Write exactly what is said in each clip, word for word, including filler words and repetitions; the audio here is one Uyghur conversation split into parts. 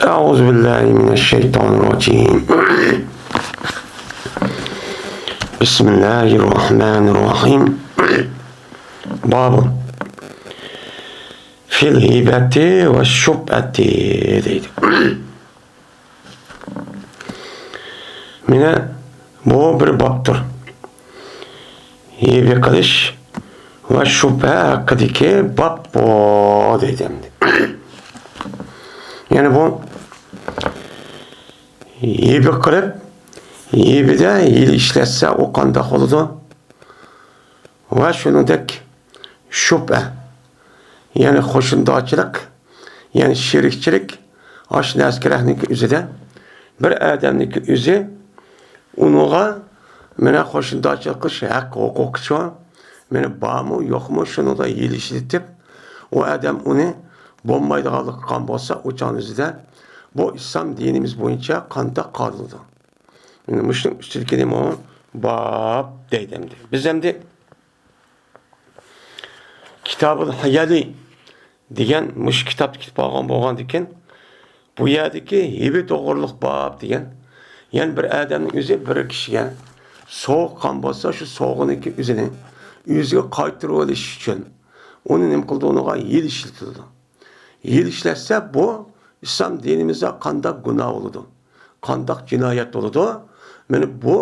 أعوذ بالله من الشيطان الرجيم. بسم الله الرحمن الرحيم. باب في الهبة والشبهة دەيدۇ. مانا بۇ بىر بابتۇر. ھىبە قىلىش ۋە شۈبھە ھەققىدىكى باب بۇ دەيدۇ ئەمدى. يەنى بۇ ھىبە قىلىپ، ھىبىدە ھىيلە ئىشلەتسە ئۇ قانداق بولىدۇ؟ ۋە شۇنىڭدەك شۈبھە، يەنى قوشنىدارچىلىق، يەنى شېرىكچىلىك، ئاشۇ نەرسە كېرەكنىڭكى ئۆزىدە بىر ئادەمنىڭكى ئۆزى ئۇنىڭغا مانا قوشنىدارچىلىق قىلىش ھەق ھوقۇقىچۇ، مانا بارمۇ يوقمۇ، شۇنىڭدا ھىيلە ئىشلىتىپ، ئۇ ئادەم ئۇنى بولمايدىغانلىقى قىلغان بولسا، ئۇ چاغنىڭ ئۆزىدە بۇ ئىسلام دىنىمىز بويىچە قانداق قارىلىدۇ؟ مانا مۇشۇنىڭ ئۈستىدىكى نېمە ئۇ؟ باب دەيدۇ ئەمدى. بىز ئەمدى كىتابۇل ھىيەلى دېگەن مۇشۇ كىتابنى كېتىپ ئالغان بولغاندىكىن، بۇ يەردىكى ھىبە توغرۇلۇق باب دېگەن، يەنى بىر ئادەمنىڭ ئۆزى بىر كىشىگە سوۋغا قىلغان بولسا، شۇ سوۋغىنىڭكى ئۆزىنى ئۆزىگە قايتۇرۇۋېلىش ئۈچۈن ئۇنى نېمە قىلىدۇ؟ ئۇنىڭغا ھىيلە ئىشلىتىدۇ. ھىيلە ئىشلەتسە، بۇ ئىسلام دىنىمىزدا قانداق گۇناھ بولىدۇ؟ قانداق جىنايەت بولىدۇ؟ مانا بۇ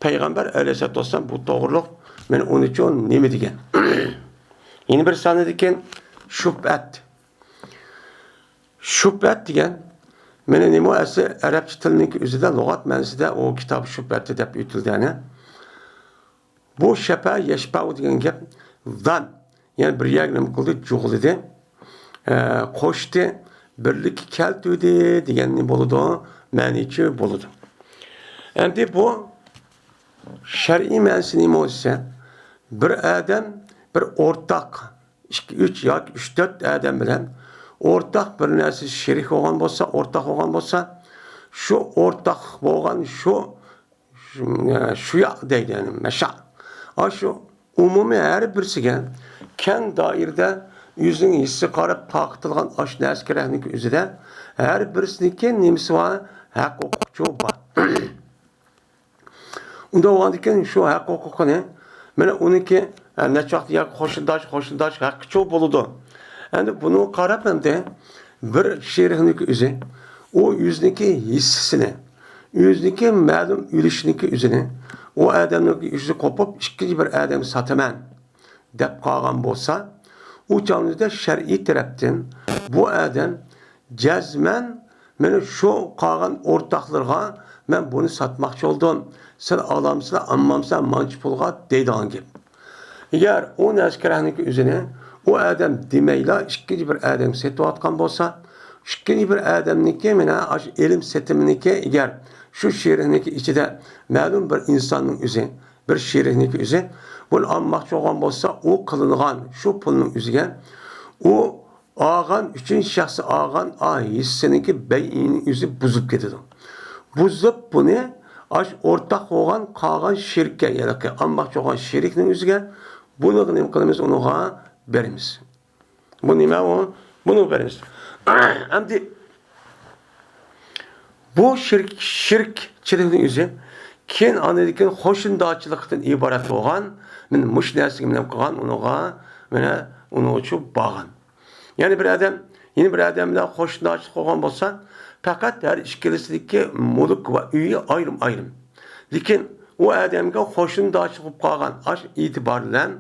پەيغەمبەر ئەلەيھىسسالاتۇ ۋەسسالام بۇ توغرۇلۇق مانا ئۇنىڭ ئۈچۈن نېمە دېگەن؟ يەنە بىر سانىدىكىن شۇبھەت. شۇبھەت دېگەن، مانا نېمە ئەسلى ئەرەبچە تىلنىڭكى ئۆزىدە لۇغەت مەنىسىدە ئۇ كىتاب شۇبھەتى دەپ ئېيتىلدى ئەنە. بۇ شەپە يەشپەئۇ دېگەن گەپ زان، يەنى بىر يەرگە نېمە قىلدى؟ جۇغلىدى، ئە، قوشتى، بىرلىككە كەلتۈردى دېگەننى بولىدۇ، مەنىچى بولىدۇ. ئەمدى بۇ شەرئىي مەنىسى نېمە دېسە، بىر ئادەم، بىر ئورتاق، ئىككى، ئۈچ ياكى ئۈچ، تۆت ئادەم بىلەن ئورتاق بىر نەرسە شېرىك بولغان بولسا، ئورتاق بولغان بولسا، شۇ ئورتاق بولغان شۇ شۇ، شۇيا دەيدۇ، يەنى مەشا. ئاشۇ ئومۇمىي ھەر بىرسىگە كەڭ دائىرىدە ئۆزىنىڭ ھېسسىگە قاراپ تارقىتىلغان ئاشۇ نەرسە كېرەكنىڭكى ئۆزىدە ھەر بىرسىنىڭكى نېمىسى بار؟ ھەق ھوقۇقچۇ بار. ئۇنداق بولغاندىكىن شۇ ھەق ھوقۇقىنى، مانا ئۇنىڭكى، ئە، نەچچە ۋاقىت ياكى قوشنىداش، قوشنىداش ھەققىچۇ بولىدۇ. ئەمدى بۇنىڭغا قاراپ ئەمدى بىر شېرىكنىڭكى ئۆزى، ئۇ ئۆزىنىڭكى ھېسسىسىنى، ئۆزىنىڭكى مەلۇم ئۈلۈشىنىڭكى ئۆزىنى ئۇ ئادەمنىڭكى ئۆزى قوپۇپ، ئىككىنچى بىر ئادەمگە ساتىمەن دەپ قالغان بولسا، ئۇ چاغدا شەرئىي تەرەپتىن بۇ ئادەم جەزمەن مانا شۇ قالغان ئورتاقلىرىغا مەن بۇنى ساتماقچى بولدۇم، سىلەر ئالامسىلەر، ئالمامسىلەر مانچە پۇلغا دەيدىغان گەپ. ئەگەر ئۇ نەرسە كېرەكنىڭكى ئۆزىنى ئۇ ئادەم دېمەيلا ئىككىنچى بىر ئادەمگە سېتىۋاتقان بولسا، ئىككىنچى بىر ئادەمنىڭكى مانا ئاشۇ ئېلىم سېتىمنىڭكى ئەگەر شۇ شېرىكنىڭكى ئىچىدە مەلۇم بىر ئىنساننىڭ ئۆزى، بىر شېرىكنىڭكى ئۆزى بۇنى ئالماقچى بولغان بولسا، ئۇ قىلىنغان شۇ پۇلنىڭ ئۆزىگە ئۇ ئالغان، ئۈچىنچى شەخس ئالغان ئا ھېسسىنىڭكى بەيئىنىڭ ئۆزى بۇزۇلۇپ كېتىدۇ. بۇزۇلۇپ بۇنى ئاشۇ ئورتاق بولغان قالغان شېرىككە، يەنى ئالماقچى بولغان شېرىكنىڭ ئۆزىگە بۇنى نېمە قىلىمىز؟ ئۇنىڭغا بېرىمىز. بۇ نېمە ئۇ؟ بۇنى بېرىمىز. ئەمدى بۇ شىرك، شىركچىلىكنىڭ ئۆزى كېيىن ئاندىن كېيىن قوشنىدارچىلىقتىن ئىبارەت بولغان، مانا مۇشۇ نەرسىگە نېمە قىلغان، ئۇنىڭغا، مانا ئۇنىڭ ئۈچۈن بارغان. يەنى بىر ئادەم، يەنە بىر ئادەم بىلەن قوشنىدارچىلىق قىلغان بولسا، پەقەت ھەر ئىككىلىسىدىكى مۈلۈك ۋە ئۆيى ئايرىم-ئايرىم. لېكىن ئۇ ئادەمگە قوشنىدارچىلىق قىلىپ قالغان ئاش ئېتىبار بىلەن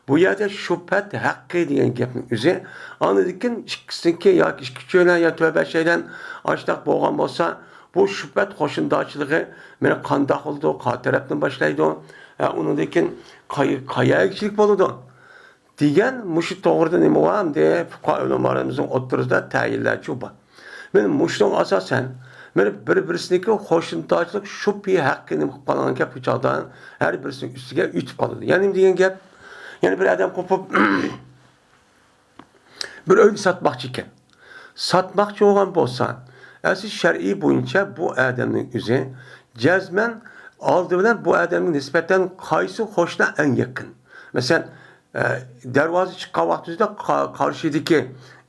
بۇ يەردە شۈبھەت ھەققى دېگەن گەپنىڭ ئۆزى، ئاندىن كېيىن ئىككىسىنىڭكى ياكى ئىككى، ئۈچەيلەن يا تۆت، بەشەيلەن ئاشۇنداق بولغان بولسا، بۇ شۈبھەت قوشنىدارچىلىقى مانا قانداق بولىدۇ، قا تەرەپتىن باشلايدۇ، ھە، ئۇنىڭدىن كېيىن قاي-، قايەرگىچىلىك بولىدۇ؟ دېگەن مۇشۇ توغرىدا نېمە بار ئەمدى؟ پۇقاھا ئۆلىمالىرىمىزنىڭ ئوتتۇرىسىدا تەيىنلەرچۇ بار. مانا مۇشۇنىڭغا ئاساسەن، مانا بىر-بىرسىنىڭكى قوشنىدارچىلىق شۈبھە ھەققى نېمە قىلىپ قالغان گەپ بۇ چاغدا ھەر بىرسىنىڭ ئۈستىگە ئۆتۈپ قالىدۇ. يەنى نېمە دېگەن گەپ؟ يەنى بىر ئادەم قوپۇپ، بىر ئۆينى ساتماقچى ئىكەن. ساتماقچى بولغان بولسا، ئەسلى شەرئىي بويىچە بۇ ئادەمنىڭ ئۆزى جەزمەن ئالدى بىلەن بۇ ئادەمگە نىسبەتەن قايسى قوشنا ئەڭ يېقىن؟ مەسىلەن، ئە، دەرۋازا چىققان ۋاقتىدا قا-، قارشىدىكى،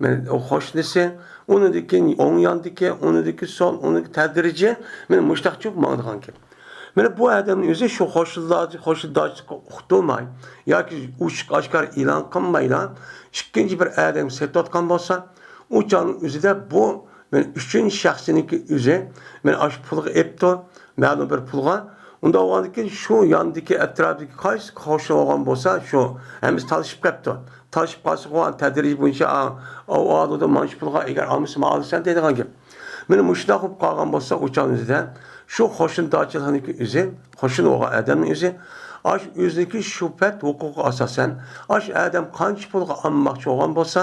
مەن، ئۇ قوشنىسى، ئۇنىڭدىن كېيىن ئوڭ ياندىكى، ئۇنىڭدىن كېيىن سول، ئۇنىڭدىن كېيىن تەدرىجىي، مانا مۇشۇنداق چوپ ماڭىدىغان گەپ. مانا بۇ ئادەمنىڭ ئۆزى شۇ قوشنىدار-، قوشنىدارچىلىققا ئۇقتۇرماي ياكى ئوچۇق ئاشكارا ئېلان قىلمايلا، ئىككىنچى بىر ئادەمگە سېتىۋاتقان بولسا، ئۇ چاغنىڭ ئۆزىدە بۇ مانا ئۈچىنچى شەخسنىڭكى ئۆزى مانا ئاشۇ پۇلغا ئېپتۇ، مەلۇم بىر پۇلغا. ئۇنداق بولغاندىن كېيىن شۇ ياندىكى ئەتراپتىكى قايسى قوشنا بولغان بولسا، شۇ ھەممىسى تالىشىپ قاپتۇ. تالىشىپ قالسا، ئۇ تەدرىجىي بويىچە، ئا، ئا، ئۇ ئالىدۇ، مانا شۇ پۇلغا، ئەگەر ئالمىسا، ماڭا ئالىسەن دەيدىغان گەپ. مانا مۇشۇنداق بولۇپ قالغان بولسا، ئۇ چاغنىڭ ئۆزىدە شۇ قوشنىدارچىلىقنىڭكى ئۆزى، قوشنا بولغان ئادەمنىڭ ئۆزى ئاشۇ ئۆزىنىڭكى شۇ پەت ھوقۇقىغا ئاساسەن، ئاشۇ ئادەم قانچە پۇلغا ئالماقچى بولغان بولسا،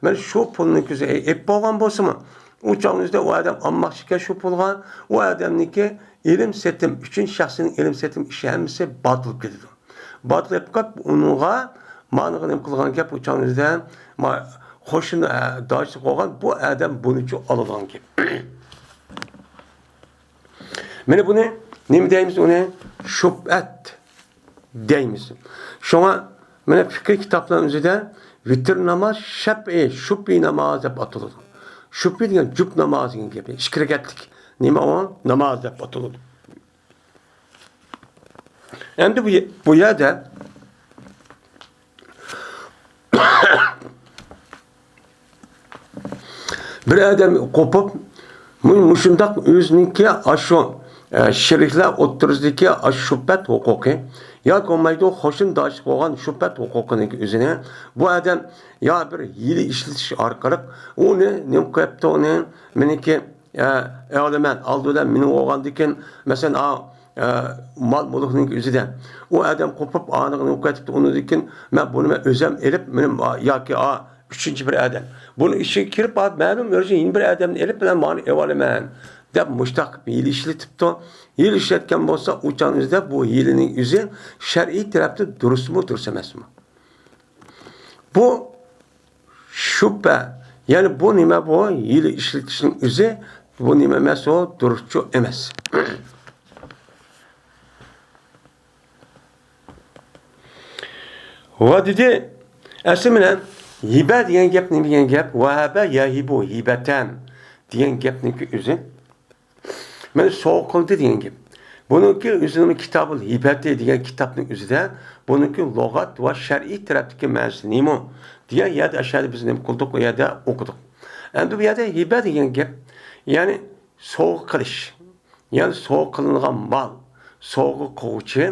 مانا شۇ پۇلنىڭكى ئۆزى ئېلىپ بولغان بولسىمۇ، ئۇ چاغنىڭ ئۆزىدە ئۇ ئادەم ئالماقچى ئىكەن شۇ پۇلغا، ئۇ ئادەمنىڭكى ئېلىم سېتىم، ئۈچىنچى شەخسنىڭ ئېلىم سېتىم ئىشى ھەممىسى باتىل كېتىدۇ. باتىل بولۇپ قېلىپ، ئۇنىڭغا مانىغا نېمە قىلغان گەپ، ئۇ چاغنىڭ ئۆزىدە ما-، قوشنا، ئە، داچىلىق بولغان بۇ ئادەم بۇنىچۇ ئالىدىغان گەپ. مانا بۇنى نېمە دەيمىز؟ ئۇنى شۇبھەت دەيمىز. شۇڭا مانا پىقھىي كىتابلارنىڭ ئۆزىدە ۋىتىر ناماز شەپئىي، شۇبھىي ناماز دەپ ئاتىلىدۇ. شۇبھىي دېگەن جۈپ ناماز دېگەن گەپ. ئىككى رەكەتلىك نېمە ئۇ؟ ناماز دەپ ئاتىلىدۇ. ئەمدى بۇ، بۇ يەردە بىر ئادەم قوپۇپ، مۇ-، مۇشۇنداق ئۆزىنىڭكى ئاشۇ، ئە، شېرىكلەر ئوتتۇرىسىدىكى ئاشۇ شۇبھەت ھوقۇقى ياكى بولمايدۇ، قوشنىدارچىلىق بولغان شۇبھەت ھوقۇقىنىڭكى ئۆزىنى بۇ ئادەم يا بىر ھىيلە ئىشلىتىش ئارقىلىق ئۇنى نېمە قىلىپتۇ، ئۇنى مېنىڭكى ئە، ئەۋلىمەن، ئالدى بىلەن مېنىڭ بولغاندىكىن، مەسىلەن، ئا، ئە، مال مۈلۈكنىڭ ئۆزىدە ئۇ ئادەم قوپۇپ، ئانىغا نېمە قىلىۋېتىپتۇ، ئۇنىڭدىن كېيىن مەن بۇنى مەن ئۆزەم ئېلىپ، مېنىڭ، ئا، ياكى، ئا، ئۈچىنچى بىر ئادەم بۇنىڭ ئىچىگە كىرىپ، ئا، مەلۇم ئۆزى يەنە بىر ئادەمنى ئېلىپ، مەن مانى ئېلىۋالىمەن دەپ مۇشتاق ھىيلە ئىشلىتىپتۇ. ھىيلە ئىشلەتكەن بولسا، ئۇ چاغنىڭ ئۆزىدە بۇ ھىيلىنىڭ ئۆزى شەرئىي تەرەپتىن دۇرۇسمۇ، دۇرۇس ئەمەسمۇ؟ بۇ شۈبھە. يەنى بۇ نېمە بۇ؟ ھىيلە ئىشلىتىشنىڭ ئۆزى بۇ نېمە ئەمەس، ئۇ دۇرۇسچۇ ئەمەس. ۋە دېدى، ئەسلى بىلەن ھىبە دېگەن گەپ نېمە دېگەن گەپ؟ ۋەھەبە يەھىبۇ ھىبەتەن دېگەن گەپنىڭكى ئۆزى مانا سوۋغا قىلدى دېگەن گەپ. بۇنىڭكى ئۆزىنىڭ كىتابۇل ھىبەتى دېگەن كىتابنىڭ ئۆزىدە بۇنىڭكى لۇغەت ۋە شەرئىي تەرەپتىكى مەنىسى نېمە دېگەن يەردە ئەشەدە بىز نېمە قىلدۇق، ئۇ يەردە ئوقۇدۇق. ئەمدى بۇ يەردە ھىبە دېگەن گەپ، يەنى سوۋغا قىلىش، يەنى سوۋغا قىلىنغان مال، سوۋغا قىلغۇچى،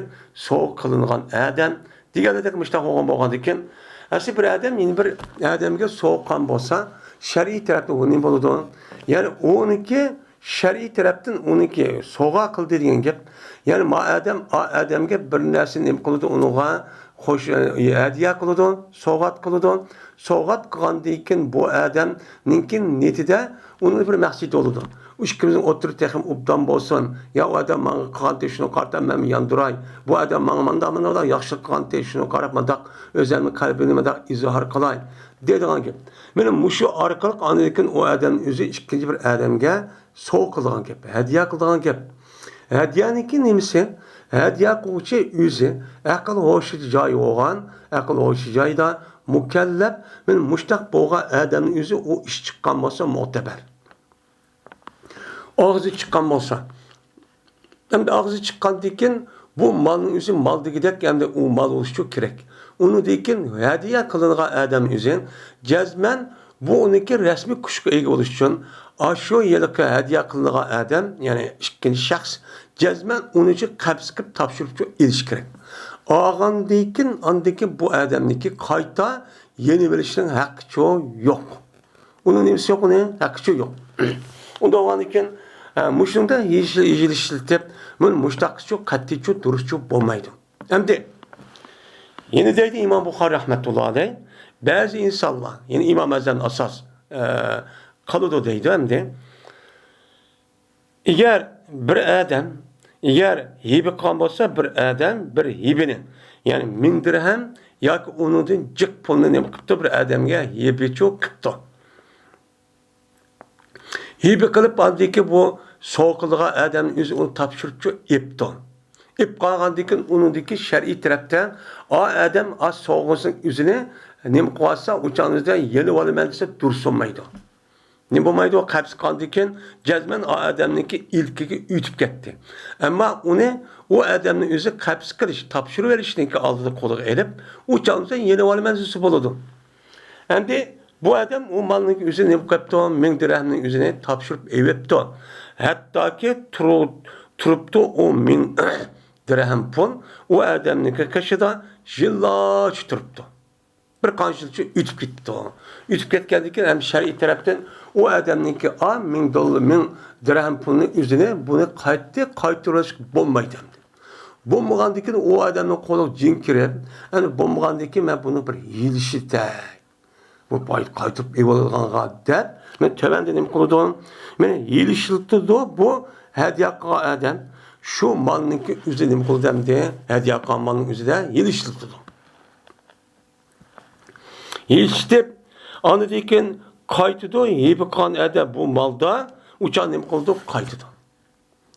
سوۋغا قىلىنغان ئادەم، دېگەنلىرىدەك مۇشۇنداق بولغان بولغاندىكىن، ئەسلى بىر ئادەم يەنە بىر ئادەمگە سوۋغا قىلغان بولسا، شەرئىي تەرەپتىن ئۇ نېمە بولىدۇ؟ يەنى ئۇنىڭكى شەرئىي تەرەپتىن ئۇنىڭكى سوۋغا قىلدى دېگەن گەپ. يەنى ما ئادەم، ئا ئادەمگە بىر نەرسىنى نېمە قىلىدۇ، ئۇنىڭغا خوش، ھەدىيە قىلىدۇ، سوۋغات قىلىدۇ. سوۋغات قىلغاندىن كېيىن بۇ ئادەمنىڭكى نىيىتىدە ئۇنىڭ بىر مەقسىتى بولىدۇ. ئۇ ئىككىمىزنىڭ ئوتتۇرا تېخىمۇ ئوبدان بولسۇن. يا ئۇ ئادەم ماڭا قىلغانتى، شۇنى قارىتا مەن ياندۇراي. بۇ ئادەم ماڭا مانداق، مانداق ياخشىلىق قىلغانتى، شۇنى قاراپ مانداق ئۆزۈمنىڭ قەلبىمنى مانداق ئىزھار قىلاي، دەيدىغان گەپ. مانا مۇشۇ ئارقىلىق ئاندىن كېيىن ئۇ ئادەم ئۆزى ئىككىنچى بىر ئادەمگە سوۋغا قىلىدىغان گەپ، ھەدىيە قىلىدىغان گەپ. ھەدىيەنىڭكى نېمىسى؟ ھەدىيە قىلغۇچى ئۆزى ئەقىل ھوشى جايى بولغان، ئەقىل ھوشى جايىدا، مۇكەللەپ، مانا مۇشتاق بولغان ئادەمنىڭ ئۆزى ئۇ ئىش چىققان بولسا مۆتىبەر. ئاغزى چىققان بولسا. ئەمدى ئاغزى چىققاندىن كېيىن بۇ مالنىڭ ئۆزى مال دېگۈدەك، ئەمدى ئۇ مال بولۇشىچۇ كېرەك. ئۇنىڭدىن كېيىن ھەدىيە قىلىنغان ئادەم ئۆزى جەزمەن بۇ ئۇنىڭكى رەسمىي كۈچكە ئىگە بولۇش ئۈچۈن ئاشۇ ھېلىقى ھەدىيە قىلىنغان ئادەم، يەنى ئىككىنچى شەخس جەزمەن ئۇنىچۇ قەبزە قىلىپ تاپشۇرۇپچۇ ئېلىش كېرەك. ئالغاندىن كېيىن، ئاندىن كېيىن بۇ ئادەمنىڭكى قايتا يېنىۋېلىشنىڭ ھەققىچۇ يوق. ئۇنىڭ نېمىسى يوق، ئۇنىڭ ھەققىچۇ يوق. ئۇنداق بولغاندىن كېيىن، ئە، مۇشۇنىڭدا ھىيلە ئىشلىتىپ، مۇشۇنداقچۇ قەتئىيچۇ دۇرۇسچۇ بولمايدۇ. ئەمدى يەنە دەيدۇ ئىمام بۇخارىي رەھمەتۇللا ئەلەيھ، بەزى ئىنسانلار، يەنى ئىمام ئەزەمنى ئاساس، ئە، قىلىدۇ دەيدۇ ئەمدى. ئەگەر بىر ئادەم، ئەگەر ھىبە قىلغان بولسا بىر ئادەم بىر ھىبىنى، يەنى مىڭ دىرھەم ياكى ئۇنىڭدىن جىق پۇلنى نېمە قىپتۇ، بىر ئادەمگە ھىبىچۇ قىپتۇ. ھىبە قىلىپ، ئاندىكى بۇ سوۋغا قىلىدىغان ئادەمنىڭ ئۆزى ئۇنى تاپشۇرۇپچۇ ئېپتۇ. ئېپ قالغاندىن كېيىن ئۇنىڭدىكى شەرئىي تەرەپتە ئا ئادەم ئا سوۋغىسىنىڭ ئۆزىنى نېمە قىلىۋاتسا، ئۇ چاغنىڭ ئۆزىدە يېلىۋالىمەن دېسە دۇرۇس بولمايدۇ. نېمە بولمايدۇ، قەپسە قالغاندىن كېيىن جەزمەن ئا ئادەمنىڭكى ئىلكىگە ئۆتۈپ كەتتى. ئەمما ئۇنى ئۇ ئادەمنىڭ ئۆزى قەپسە قىلىش، تاپشۇرۇۋېلىشنىڭكى ئالدىدا قولىغا ئېلىپ، ئۇ چاغدا يېنىۋالىمەن دېسە بولىدۇ. ئەمدى بۇ ئادەم ئۇ مالنىڭ ئۆزىنى نېمە قىلىپتۇ؟ مىڭ دىرھەمنىڭ ئۆزىنى تاپشۇرۇپ ئېۋەپتۇ. ھەتتاكى تۇرۇ-، تۇرۇپتۇ ئۇ مىڭ دىرھەم پۇل ئۇ ئادەمنىڭكى قېشىدا يىللارچە تۇرۇپتۇ. بىر قانچە يىلچە ئۆتۈپ كېتىپتۇ. ئۆتۈپ كەتكەندىن كېيىن ھەم شەرئىي تەرەپتىن ئۇ ئادەمنىڭكى ئا مىڭ دوللار، مىڭ دىرھەم پۇلنى ئۆزىنى بۇنى قايتتى قايتۇرۇۋېلىشقا بولمايدۇ ئەمدى. بولمىغاندىن كېيىن ئۇ ئادەمنىڭ قولىغا جىن كىرىپ، ئەنە بولمىغاندىن كېيىن مەن بۇنى بىر يېلىشىتەي. بۇ باي قايتۇرۇپ ئېلىۋالىدىغانغا دەپ، مەن تۆۋەندە نېمە قىلىدۇ؟ مېنى يېلىشلىتىدۇ بۇ ھەدىيە قىلغان ئادەم. شۇ مالنىڭكى ئۆزى نېمە قىلىدۇ ئەمدى؟ ھەدىيە قىلغان مالنىڭ ئۆزىدە يېلىشلىتىدۇ. يېلىشلىتىپ، ئاندىن كېيىن قايتىدۇ، ھېبە قىلغان ئادەم بۇ مالدا ئۇ چاغ نېمە قىلىدۇ؟ قايتىدۇ.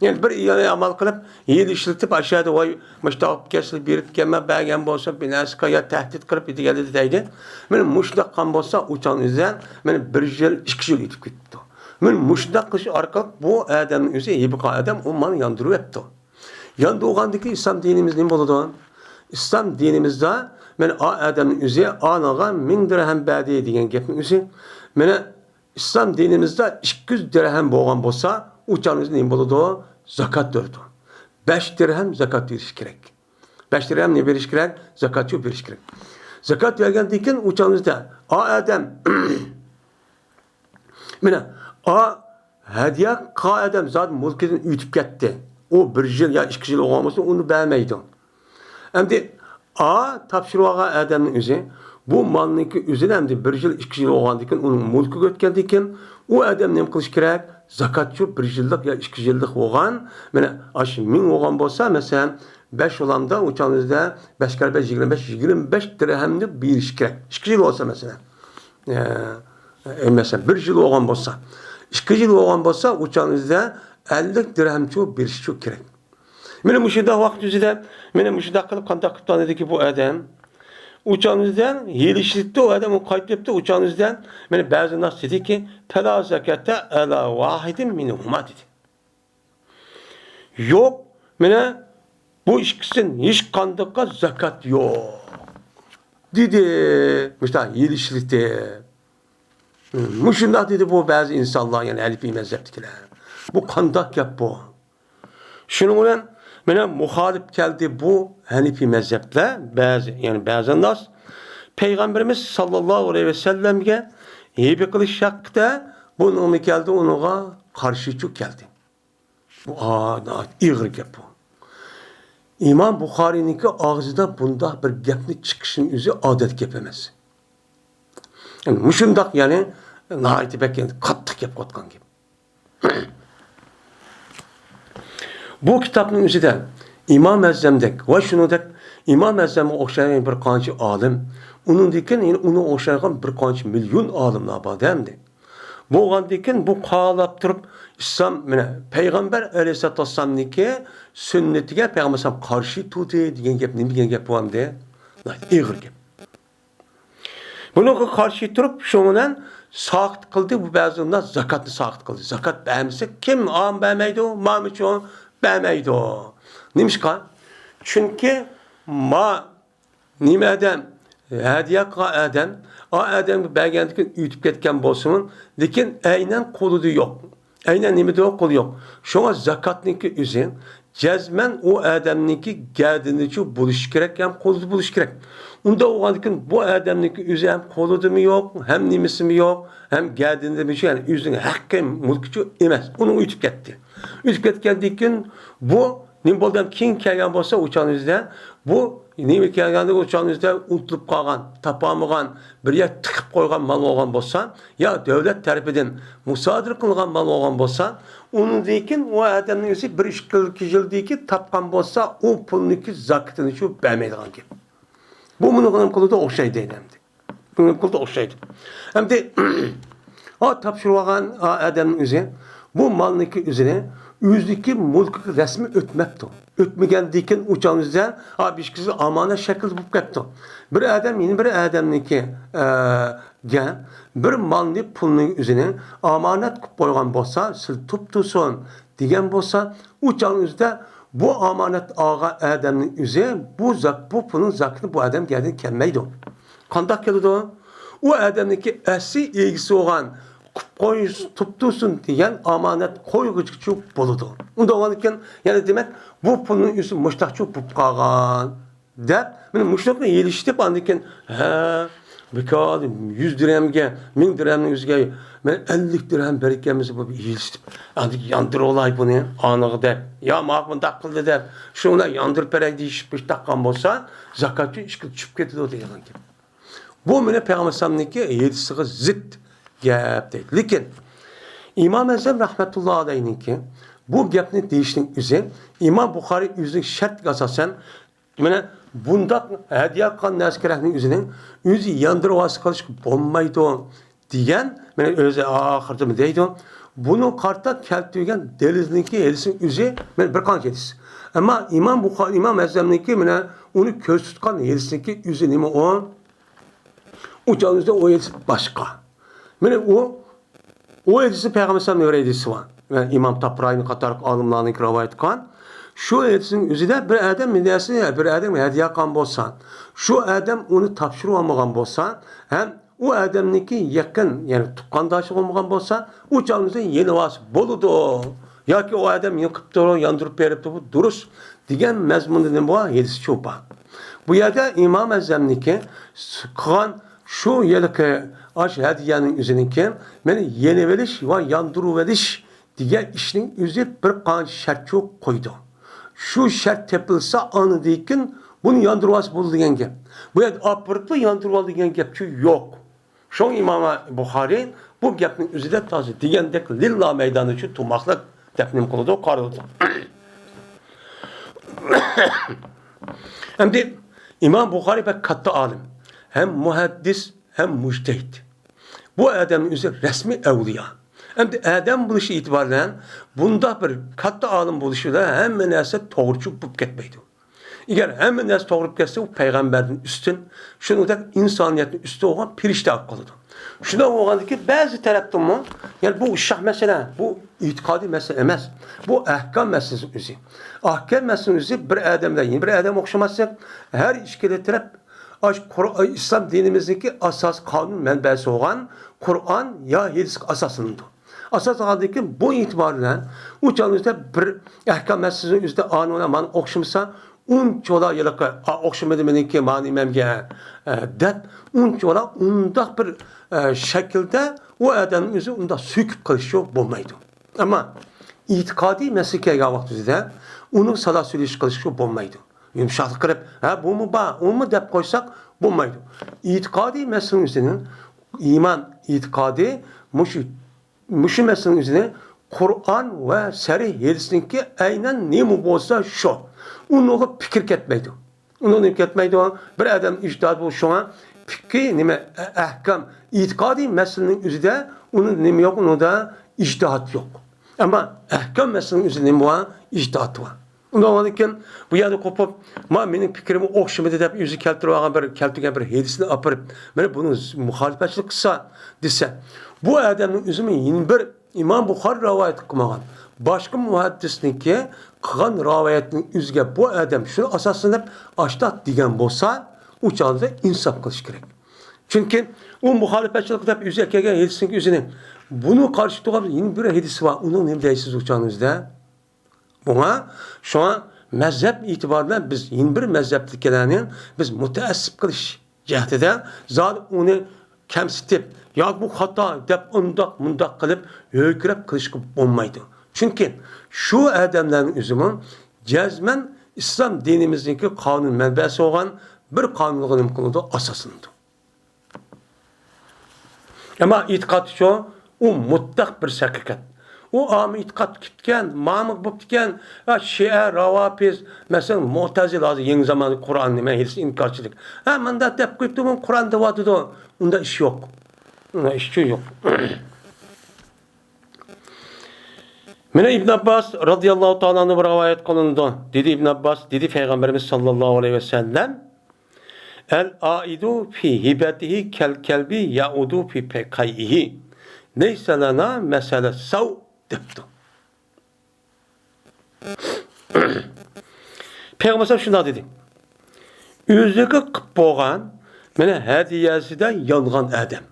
يەنى بىر ئىيالە ئامال قىلىپ، يىل ئىشلىتىپ، ئاشۇ يەردە، ۋاي، مۇشتاق كەسلى بېرىپ كەلمە، بەرگەن بولسا، بىر نەرسە قىل يا تەھدىت قىلىپ دېگەندە دەيدۇ. مانا مۇشۇنداق قىلغان بولسا، ئۇ چاغنىڭ ئۆزىدە مانا بىر يىل، ئىككى يىل ئۆتۈپ كېتىپتۇ. مانا مۇشۇنداق قىلىش ئارقىلىق بۇ ئادەمنىڭ ئۆزى، ھېبە قىلغان ئادەم ئۇ مالنى ياندۇرۇۋەپتۇ. ياندۇرغاندىكى ئىسلام دىنىمىز نېمە بولىدۇ؟ ئىسلام دىنىمىزدا مانا ئا ئادەمنىڭ ئۆزى ئانىغا مىڭ دىرھەم بەردى دېگەن گەپنىڭ ئۆزى، مانا ئىسلام دىنىمىزدا ئىككى يۈز دىرھەم بولغان بولسا، ئۇ چاغنىڭ ئۆزى نېمە بولىدۇ؟ زاكات بېرىدۇ. بەش دىرھەم زاكات بېرىش كېرەك. بەش دىرھەم نېمە بېرىش كېرەك؟ زاكاتچۇ بېرىش كېرەك. زاكات بەرگەندىن كېيىن ئۇ چاغنىڭ ئۆزىدە، ئا ئادەم، مانا، ئا ھەدىيە قىلغان ئادەم زادى مۈلكىدىن ئۆتۈپ كەتتى. ئۇ بىر يىل يا ئىككى يىل بولغان بولسا، ئۇنى بەرمەيدۇ. ئەمدى ئا تاپشۇرۇۋالغان ئادەمنىڭ ئۆزى بۇ مالنىڭكى ئۆزىنى ئەمدى بىر يىل، ئىككى يىل بولغاندىن كېيىن، ئۇنىڭ مۈلكىگە ئۆتكەندىن كېيىن، ئۇ ئادەم نېمە قىلىشى كېرەك؟ زاكاتچۇ بىر يىللىق يا ئىككى يىللىق بولغان، مانا، ئاشۇ مىڭ بولغان بولسا، مەسىلەن، بەش بولامدا، ئۇ چاغنىڭ ئۆزىدە بەش كەر بەش، يىگىرمە بەش، يىگىرمە بەش دىرھەمنى بېرىشى كېرەك. ئىككى يىل بولسا، مەسىلەن. ئە، ئە، مەسىلەن، بىر يىل بولغان بولسا، ئىككى يىل بولغان بولسا، ئۇ چاغنىڭ ئۆزىدە ئەللىك دىرھەمچۇ بېرىشچۇ كېرەك. مانا مۇشۇنداق ۋاقىت ئۆزىدە، مانا مۇشۇنداق قىلىپ، قانداق قىلىپ تانىدىكى بۇ ئادەم؟ ئۇ چاغنىڭ ئۆزىدە ھېلىشىپتۇ، ئۇ ئادەم ئۇ قايتىپتۇ، ئۇ چاغنىڭ ئۆزىدە مانا بەزى ناس دېدىكى، پەلا زاكاتا ئەلا ۋاھىدىن مىنھۇما دېدى. يوق، مانا بۇ ئىككىسىدىن ھېچقاندىققا زاكات يوق، دېدى. مۇشۇنداق ھېلىشىلىتىپ. مۇشۇنداق دېدى بۇ بەزى ئىنسانلار، يەنى ھەنىپىي مەزھەپتىكىلەر. بۇ قانداق گەپ بۇ؟ شۇنىڭ بىلەن مانا مۇخالىپ كەلدى بۇ ھەنىپىي مەزھەپلەر، بەزى، يەنى بەزى ناس پەيغەمبىرىمىز ساللاللاھۇ ئەلەيھى ۋەسەللەمگە ھىبە قىلىش ھەققىدە بۇنىڭمۇ كەلدى، ئۇنىڭغا قارشىچۇ كەلدى. بۇ، ئا، ناھايىتى ئېغىر گەپ بۇ. ئىمام بۇخارىينىڭكى ئاغزىدا بۇنداق بىر گەپنى چىقىشىنىڭ ئۆزى ئادەتتە گەپ ئەمەس. يەنى مۇشۇنداق، يەنى ناھايىتى بەك، يەنى قاتتىق گەپ قىلىۋاتقان گەپ. بۇ كىتابنىڭ ئۆزىدە ئىمام ئەزەمدەك ۋە شۇنىڭدەك ئىمام ئەزەمگە ئوخشايدىغان بىر قانچە ئالىم، ئۇنىڭدىن كېيىن يەنە ئۇنىڭغا ئوخشايدىغان بىر قانچە مىليون ئالىملار بار-دە ئەمدى. بولغاندىن كېيىن بۇ قالاپ تۇرۇپ، ئىسلام، مانا، پەيغەمبەر ئەلەيھىسسالاتۇ ۋەسسالامنىڭكى سۈننىتىگە پەيغەمبەر ئەلەيھىسسالام قارشى تۇردى دېگەن گەپ نېمە دېگەن گەپ بۇ ئەمدى؟ ئېغىر گەپ. بۇنىڭغا قارشى تۇرۇپ، شۇنىڭ بىلەن ساقىت قىلدى، بۇ بەزى ئۇلار زاكاتنى ساقىت قىلدى. زاكات بەرمىسە، كىم ئام بەرمەيدۇ؟ مامىچۇ بەرمەيدۇ. نېمىشقا؟ چۈنكى ما نېمە ئادەم، ھەدىيە قىلغان ئادەم، ئا ئادەمگە بەرگەندىن كېيىن ئۆتۈپ كەتكەن بولسىمۇ، لېكىن ئەينەن قولىدا يوق. ئەينەن نېمىدە قولى يوق. شۇڭا زاكاتنىڭكى ئۆزى جەزمەن ئۇ ئادەمنىڭكى گەدىنىچۇ بولۇشى كېرەك ھەم قولىدا بولۇشى كېرەك. ئۇنداق بولغاندىن كېيىن بۇ ئادەمنىڭكى ئۆزى ھەم قولىدىمۇ يوق، ھەم نېمىسىمۇ يوق، ھەم گەدىنىدىمۇ يوق، يەنى ئۆزىنىڭ ھەققى، مۈلكىچۇ ئېمەس. ئۇنىڭ ئۆتۈپ كەتتى. ئۆتۈپ كەتكەندىن كېيىن بۇ نېمە بولدى؟ كېيىن كەلگەن بولسا، ئۇ چاغنىڭ ئۆزىدە بۇ نېمە كەلگەندە، ئۇ چاغنىڭ ئۆزىدە ئۇنتۇلۇپ قالغان، تاپالمىغان، بىر يەر تىقىپ قويغان مال بولغان بولسا، يا دۆلەت تەرىپىدىن مۇسادىرە قىلغان مال بولغان بولسا، ئۇنىڭدىن كېيىن ئۇ ئادەمنىڭ ئۆزى بىر ئىككى يىلدىن كېيىن تاپقان بولسا، ئۇ پۇلنىڭكى زاكىتىنى شۇ بەرمەيدىغان گەپ. بۇ مۇنىڭغا نېمە قىلىدۇ؟ ئوخشايدۇ ئەمدى. بۇ نېمە قىلىدۇ؟ ئوخشايدۇ. ئەمدى ئا تاپشۇرۇۋالغان ئا ئادەمنىڭ ئۆزى بۇ مالنىڭكى ئۆزىنى ئۆزىنىڭكى مۈلكىگە رەسمىي ئۆتمەپتۇ. ئۆتمىگەندىن كېيىن ئۇ چاغنىڭ ئۆزىدە ئا بىشكىسى ئامانەت شەكلىدە بولۇپ كەپتۇ. بىر ئادەم يەنە بىر ئادەمنىڭكى، ئە، گە بىر مالنى، پۇلنى ئۆزىنى ئامانەت قىلىپ قويغان بولسا، سىلى تۇپتۇرسۇن دېگەن بولسا، ئۇ چاغنىڭ ئۆزىدە بۇ ئامانەت ئالغان ئادەمنىڭ ئۆزى بۇ زاك-، بۇ پۇلنىڭ زاكىتى بۇ ئادەمگە كەلمەيدۇ. قانداق كېلىدۇ؟ ئۇ ئادەمنىڭكى ئەسلى ئىگىسى بولغان قىلىپ قوي-، تۇپتۇرسۇن دېگەن ئامانەت قويغۇچىچۇ بولىدۇ. ئۇنداق بولغاندىكىن، يەنى دېمەك، بۇ پۇلنىڭ ئۆزى مۇشتاقچۇ بولۇپ قالغان. دەپ، مانا مۇشۇنى يېلىشتىپ، ئاندىن كېيىن، ھە، بىكار يۈز دىرھەمگە، مىڭ دىرھەمنىڭ ئۆزىگە مانا ئەللىك دىرھەم بېرىدىكەنمىز، بۇ يېلىشتىپ، ئاندىن كېيىن ياندۇرۇۋالاي بۇنى، ئانىغا دەپ، يا ماڭا بۇنداق قىلدى دەپ، شۇنى ياندۇرۇپ بېرەي دېيىشىپ، مۇشۇنداق قىلغان بولسا، زاكاتچۇ ئىشقا چۈشۈپ كېتىدۇ دېگەن گەپ. بۇ مانا پەيغەمبەر ئەلەيھىسسالامنىڭكى ھەدىسىگە زىت گەپ دەيدۇ. لېكىن ئىمام ئەزەم رەھمەتۇللا ئەلەيھنىڭكى بۇ گەپنى دېيىشنىڭ ئۆزى ئىمام بۇخارىي ئۆزىنىڭ شەرتىگە ئاساسەن، مانا بۇنداق ھەدىيە قىلغان نەرسە كېرەكنىڭ ئۆزىنىڭ ئۆزى ياندۇرۇۋالسا قىلىشقا بولمايدۇ دېگەن، مانا ئۆزى ئاخىرىدا دەيدۇ. بۇنىڭغا قارىتا كەلتۈرگەن دەلىلنىڭكى ھەدىسىنىڭ ئۆزى مانا بىر قانچە ھەدىس. ئەمما ئىمام بۇخارىي، ئىمام ئەزەمنىڭكى مانا ئۇنى كۆرسىتىدىغان ھەدىسنىڭكى ئۆزى نېمە ئۇ؟ ئۇ چاغدا ئۇ ھەدىس باشقا. مانا ئۇ، ئۇ ھەدىسى پەيغەمبەر ئەلەيھىسسالام رىۋايەت ھەدىسى بار. ۋە ئىمام تابرانىي قاتارلىق ئالىملارنىڭ رىۋايەت قىلغان. شۇ ھەدىسنىڭ ئۆزىدە بىر ئادەم بىر نەرسە، بىر ئادەم ھەدىيە قىلغان بولسا، شۇ ئادەم ئۇنى تاپشۇرۇپ ئالمىغان بولسا، ھەم ئۇ ئادەمنىڭكى يېقىن، يەنى تۇغقانداشى بولمىغان بولسا، ئۇ چاغدا يېنىۋالسا بولىدۇ. ياكى ئۇ ئادەم يېنىقىپ تۇرۇپ، ياندۇرۇپ بېرىپتۇ، بۇ دۇرۇس دېگەن مەزمۇندا نېمە بار؟ ھەدىسچۇ بار. بۇ يەردە ئىمام ئەزەمنىڭكى قىلغان شۇ ھېلىقى ئاش ھەدىيەنىڭ ئۆزىنىڭكى مانا يېنىۋېلىش ۋە ياندۇرۇۋېلىش دېگەن ئىشنىڭ ئۆزى بىر قانچە شەرتچۇ قويدى. شۇ شەرت تېپىلسا، ئاندىن كېيىن بۇنى ياندۇرۇۋالسا بولىدۇ دېگەن گەپ. بۇ يەردە ئاپىرىپلا ياندۇرۇۋال دېگەن گەپچۇ يوق. شۇڭا ئىمام بۇخارىي بۇ گەپنىڭ ئۆزىدە تازا دېگەندەك لىللا مەيدانىچۇ تۇماقلىق دەپ نېمە قىلىدۇ، قارىلىدۇ. ئەمدى ئىمام بۇخارىي بەك كاتتا ئالىم، ھەم مۇھەددىس، ھەم مۇجتەھىد. بۇ ئادەمنىڭ ئۆزى رەسمىي ئەۋلىيا. ئەمدى ئادەم بولۇشى ئېتىبارى بىلەن بۇنداق بىر كاتتا ئالىم بولۇشى بىلەن ھەممە نەرسە توغرىچۇ بولۇپ كەتمەيدۇ. ئەگەر ھەممە نەرسە توغرا بولۇپ كەتسە، ئۇ پەيغەمبەردىن ئۈستۈن، شۇنىڭدەك ئىنسانىيەتتىن ئۈستۈن بولغان پەرىشتە بولۇپ قالىدۇ. شۇنداق بولغاندىكىن بەزى تەرەپتىنمۇ، يەنى بۇ ئۇششاق مەسىلە، بۇ ئېتىقادىي مەسىلە ئەمەس، بۇ ئەھكام مەسىلىسى ئۆزى. ئەھكام مەسىلىسى ئۆزى بىر ئادەم بىلەن يەنە بىر ئادەم ئوخشىماسلىق، ھەر ئىككىلا تەرەپ ئاش قۇر-، ئىسلام دىنىمىزدىكى ئاساسىي قانۇن مەنبەسى بولغان قۇرئان يا ھەدىسكە ئاساسلىنىدۇ. ئاساسلانغاندىن كېيىن بۇ ئېتىبار بىلەن ئۇ چاغنىڭ ئۆزىدە بىر ئەھكام مەسىلىسىنىڭ ئۆزىدە ئانىۋالا مانا ئوخشىمىسا، ئۇنچىۋالا ھېلىقى، ئا، ئوخشىمىدى مېنىڭكى مانا نېمەمگە، ئە، دەپ ئۇنچىۋالا ئۇنداق بىر، ئە، شەكىلدە ئۇ ئادەمنى ئۆزى ئۇنداق سۆكۈپ قىلىشچۇ بولمايدۇ. ئەمما ئېتىقادىي مەسىلە كەلگەن ۋاقتىدا ئۇنىڭ سالا سۈرۈش قىلىشقا بولمايدۇ. يۇمشاقلىق قىلىپ، ھە، بۇمۇ بار، ئۇمۇ دەپ قويساق بولمايدۇ. ئېتىقادىي مەسىلىنىڭ ئۆزىنىڭ ئىمان ئېتىقادى مۇشۇ، مۇشۇ مەسىلىنىڭ ئۆزىنى قۇرئان ۋە سەھىھ ھەدىسنىڭكى ئەينەن نېمە بولسا شۇ. ئۇنىڭغا پىكىر كەتمەيدۇ. ئۇنىڭ نېمە كەتمەيدۇ؟ بىر ئادەم ئىجتىھات بولۇشىغا پىكرى نېمە، ئە-، ئەھكام، ئېتىقادىي مەسىلىنىڭ ئۆزىدە ئۇنىڭ نېمە يوق؟ ئۇنىڭدا ئىجتىھات يوق. ئەمما ئەھكام مەسىلىنىڭ ئۆزىدە نېمە بار؟ ئىجتىھات بار. ئۇنداق بولغاندىكىن بۇ يەردە قوپۇپ، ما مېنىڭ پىكرىمگە ئوخشىمىدى دەپ ئۆزى كەلتۈرۈپ ئالغان بىر، كەلتۈرگەن بىر ھەدىسنى ئاپىرىپ، مانا بۇنىڭ مۇخالىپەتچىلىك قىلسا دېسە، بۇ ئادەمنىڭ ئۆزىمۇ يەنە بىر ئىمام بۇخارىي رىۋايەت قىلمىغان باشقا مۇھەددىسنىڭكى قىلغان رىۋايەتنىڭ ئۆزىگە بۇ ئادەم شۇنى ئاساسلىنىپ ئاشتاق دېگەن بولسا، ئۇ چاغدا ئىنساپ قىلىش كېرەك. چۈنكى ئۇ مۇخالىپەتچىلىك دەپ ئۆزى ئەكەلگەن ھەدىسنىڭكى ئۆزىنى، بۇنىڭ قارشى تۇرغان يەنە بىر ھەدىسى بار، ئۇنىڭ نېمە دەيسىز ئۇ چاغنىڭ ئۆزىدە؟ بۇڭا، شۇڭا مەزھەپ ئېتىبارى بىلەن بىز يەنە بىر مەزھەپتىكىلەرنى بىز مۇتەئەسسىپ قىلىش جەھىتىدە زادى ئۇنى كەمسىتىپ ياكى بۇ خاتا دەپ ئۇنداق مۇنداق قىلىپ ھۆركىرەپ قىلىشقا بولمايدۇ. چۈنكى شۇ ئادەملەرنىڭ ئۆزىمۇ جەزمەن ئىسلام دىنىمىزنىڭكى قانۇن مەنبەسى بولغان بىر قانۇنغا نېمە قىلىدۇ؟ ئاساسلىنىدۇ. ئەمما ئېتىقادچۇ، ئۇ مۇتلەق بىر ھەقىقەت. ئۇ ئامما ئېتىقاد كېتىپتىكەن، مامۇ بوپتىكەن، ھە، شىئە، راۋاپىز، مەسىلەن، مۇئتەزىلە، ھازىر يېڭى زامان قۇرئان نېمە، ھەدىس ئىنكارچىلىق. ھە، مۇنداق دەپ قويۇپتۇ، بۇ قۇرئان دەۋاتىدۇ. ئۇنداق ئىش يوق. ئۇنداق ئىشچۇ يوق. مانا ئىبن ئابباس رازىياللاھۇ تائالا ئەنھۇ رىۋايەت قىلىنىدۇ. دېدى ئىبن ئابباس، دېدى پەيغەمبىرىمىز ساللاللاھۇ ئەلەيھى ۋەسەللەم، ئەل ئائىدۇ فى ھىبەتىھى كەل كەلبى يەئۇدۇ فى قەيئىھى. لەيسە لەنا مەسەلە سەۋ دەپتۇ. پەيغەمبەر شۇنداق دېدى. ئۆزىگە قىپ بولغان، مانا، ھەدىيەسىدە يانغان ئادەم.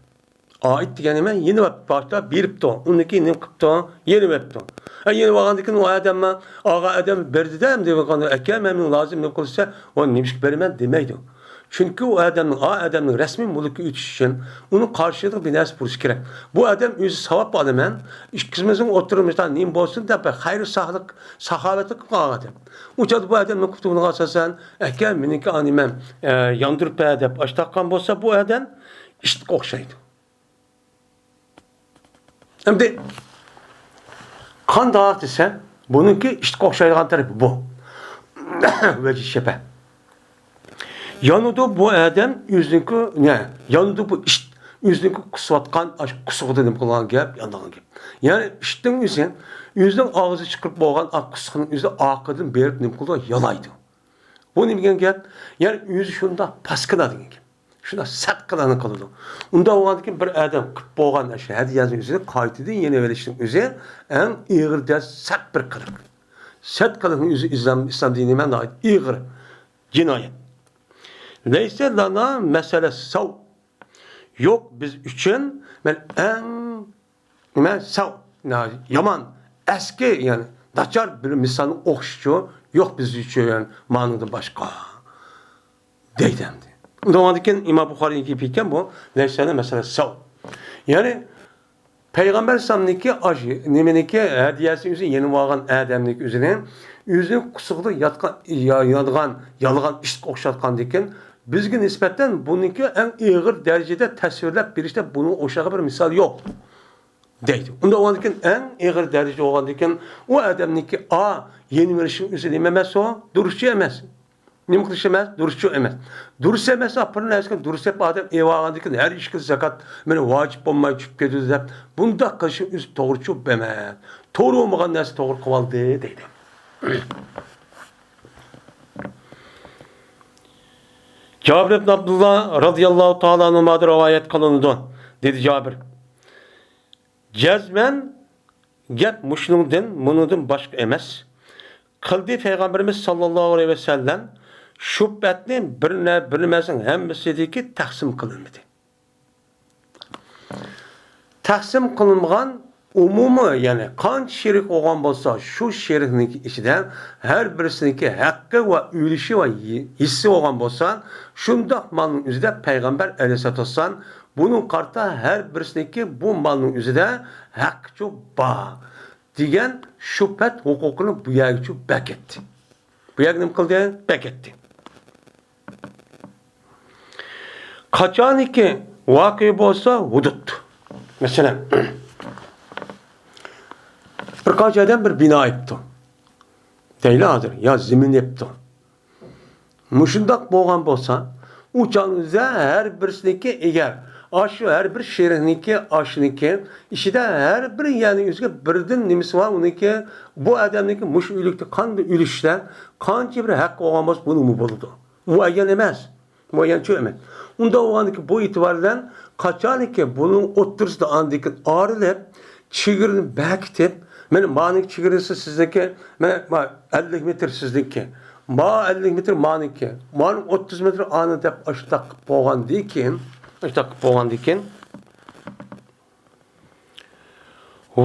ئائىد دېگەن نېمە؟ يېنىۋەپتۇ، باشتا بېرىپتۇ، ئۇندىن كېيىن نېمە قىپتۇ؟ يېنىۋەپتۇ. ئە، يېنىۋالغاندىن كېيىن ئۇ ئادەممۇ، ئاغا ئادەم بەردى-دە، ئەمدى ئاكا، مەن مېنىڭ لازىم نېمە قىلسا، ئۇ نېمىشقا بېرىمەن دېمەيدۇ. چۈنكى ئۇ ئادەمنىڭ، ئا ئادەمنىڭ رەسمىي مۈلكىگە ئۆتۈش ئۈچۈن ئۇنىڭ قارشىلىقىدا بىر نەرسە بولۇشى كېرەك. بۇ ئادەم ئۆزى ساۋاب ئالىمەن، ئىككىمىزنىڭ ئوتتۇرىمىزدا نېمە بولسۇن دەپ، بىر خەير ساخلىق، ساخاۋەتلىك قىلغان ئادەم. ئۇ چاغدا بۇ ئادەم نېمە قىپتۇ بۇنىڭغا ئاساسەن؟ ئاكا، مېنىڭكى ئانىمەن، ئە، ياندۇرۇپ بەر دەپ ئاشتاققان بولسا، بۇ ئادەم ئىتقا ئوخشايدۇ. ئەمدى قانداق دېسە، بۇنىڭكى ئىتقا ئوخشايدىغان تەرىپى بۇ. ۋەجى شەبە. يانىدۇ بۇ ئادەم ئۆزىنىڭكى، نە، يانىدۇ بۇ ئىت ئۆزىنىڭكى قۇسۇۋاتقان ئاش قۇسۇقىدا نېمە قىلغان گەپ، يانىدىغان گەپ. يەنى ئىتنىڭ ئۆزى، ئۆزىنىڭ ئاغزى چىقىرىپ بولغان ئا قۇسۇقنىڭ ئۆزى ئارقىدىن بېرىپ نېمە قىلىدۇ؟ يالايدۇ. بۇ نېمە دېگەن گەپ؟ يەنى ئۆزى شۇنداق پاسكىنا دېگەن گەپ. شۇنداق سەت قىلىنى قىلىدۇ. ئۇنداق بولغاندىن كېيىن بىر ئادەم قىپ بولغان ئاشۇ ھەدىيەنىڭ ئۆزىنى قايتىدىن يېنىۋېلىشنىڭ ئۆزى ئەڭ ئېغىر دەرىجە سەت بىر قىلىق. سەت قىلىقنىڭ ئۆزى ئىسلام، ئىسلام دىنى مەن ناھايىتى ئېغىر جىنايەت. لەيسە لەنا مەسەلە سەۋ. يوق بىز ئۈچۈن مەن ئەڭ نېمە، سەۋ، نە-، يامان، ئەسكى، يەنى ناچار بىر مىسالنى ئوخشىشى يوق بىز ئۈچۈن مانىڭدىن باشقا. دەيدۇ ئەمدى. ئۇنداق بولغاندىن كېيىن ئىمام بۇخارىينىڭ گېپى ئىكەن بۇ، لەيسە لەنا مەسەلە سەۋ. يەنى پەيغەمبەر ئەلەيھىسسالامنىڭكى ئاش-، نېمىنىڭكى ھەدىيەسى ئۆزى يېنىۋالغان ئادەمنىڭكى ئۆزىنى، ئۆزىنىڭ قۇسۇقىدا ياتقان، يا-، يانىدىغان يالغان ئىتقا ئوخشاتقاندىكىن، بىزگە نىسبەتەن بۇنىڭكى ئەڭ ئېغىر دەرىجىدە تەسۋىرلەپ بېرىشتە بۇنىڭغا ئوخشىغان بىر مىسال يوق. دەيدۇ. ئۇنداق بولغاندىكىن، ئەڭ ئېغىر دەرىجە بولغاندىكىن، ئۇ ئادەمنىڭكى ئا يېنىۋېرىشنىڭ ئۆزى نېمە ئەمەس ئۇ؟ دۇرۇسچۇ ئەمەس. نېمە قىلىش ئەمەس؟ دۇرۇسچۇ ئەمەس. دۇرۇس ئەمەس، ئاپىرىن ئەسكى دۇرۇس دەپ ئادەم ئېلىۋالغاندىكىن، ھەر ئىككى زاكات مېنى ۋاجىپ بولماي چۈشۈپ كېتىدۇ دەپ، بۇنداق قىلىشنىڭ ئۆزى توغرىچۇ ئەمەس. توغرا بولمىغان نەرسە توغرا قىلىۋالدى دەيدۇ. جابىر ئىبن ئابدۇللا رازىياللاھۇ تائالا ئەنھۇمادىن رىۋايەت قىلىنىدۇ، دېدى جابىر. جەزمەن گەپ مۇشۇنىڭدىن، مۇنىڭدىن باشقا ئەمەس. قىلدى پەيغەمبىرىمىز ساللاللاھۇ ئەلەيھى ۋەسەللەم، شۇبھەتنى بىر نە-، بىر نەرسىنىڭ ھەممىسىدىكى تەقسىم قىلىنمىدى. تەقسىم قىلىنمىغان ئومۇمىي، يەنى قانچە شېرىك بولغان بولسا، شۇ شېرىكنىڭكى ئىچىدە ھەر بىرسىنىڭكى ھەققى ۋە ئۈلۈشى ۋە ھىسسىسى بولغان بولسا، شۇنداق مالنىڭ ئۆزىدە پەيغەمبەر ئەلەيھىسسالاتۇ ۋەسسالام بۇنىڭغا قارىتا ھەر بىرسىنىڭكى بۇ مالنىڭ ئۆزىدە ھەققىچۇ بار دېگەن شۇبھەت ھوقۇقىنى بۇ يەرگىچۇ بەكەتتى. بۇ يەرگە نېمە قىلدى؟ بەكەتتى. قاچانكى ۋەقە بولسا ھۇدۇد. مەسىلەن، بىر قانچە ئادەم بىر بىنا ئېپتۇ. دەيلى ھازىر، يا زېمىن ئېپتۇ. مۇشۇنداق بولغان بولسا، ئۇ چاغدا ھەر بىرسىنىڭكى ئەگەر، ئاشۇ ھەر بىر شېرىكنىڭكى، ئاشۇنىڭكى ئىچىدە ھەر بىر يەرنىڭ ئۆزىگە بىردىن نېمىسى بار، ئۇنىڭكى، بۇ ئادەمنىڭكى مۇشۇ ئۆلۈكتە قانداق ئۆلۈشتە قانچە بىر ھەق بولغان بولسا، بۇنىڭمۇ بولىدۇ. مۇئەييەن ئەمەس. مۇئەييەن چۆ ئەمەس. ئۇنداق بولغاندىكىن بۇ ئېتىبار بىلەن قاچانكى بۇنىڭ ئوتتۇرىسىدا ئاندىكىن ئايرىلىپ، چېگرىنى بەكىتىپ، مانا مانىڭ چېگرىسى سىزنىڭكى، مانا، ما ئەللىك مېتىر سىزنىڭكى، ما ئەللىك مېتىر مانىڭكى، مانىڭ ئوتتۇز مېتىر ئانىڭ دەپ ئاشۇنداق قىلىپ بولغاندىن كېيىن، ئاشۇنداق قىلىپ بولغاندىن كېيىن،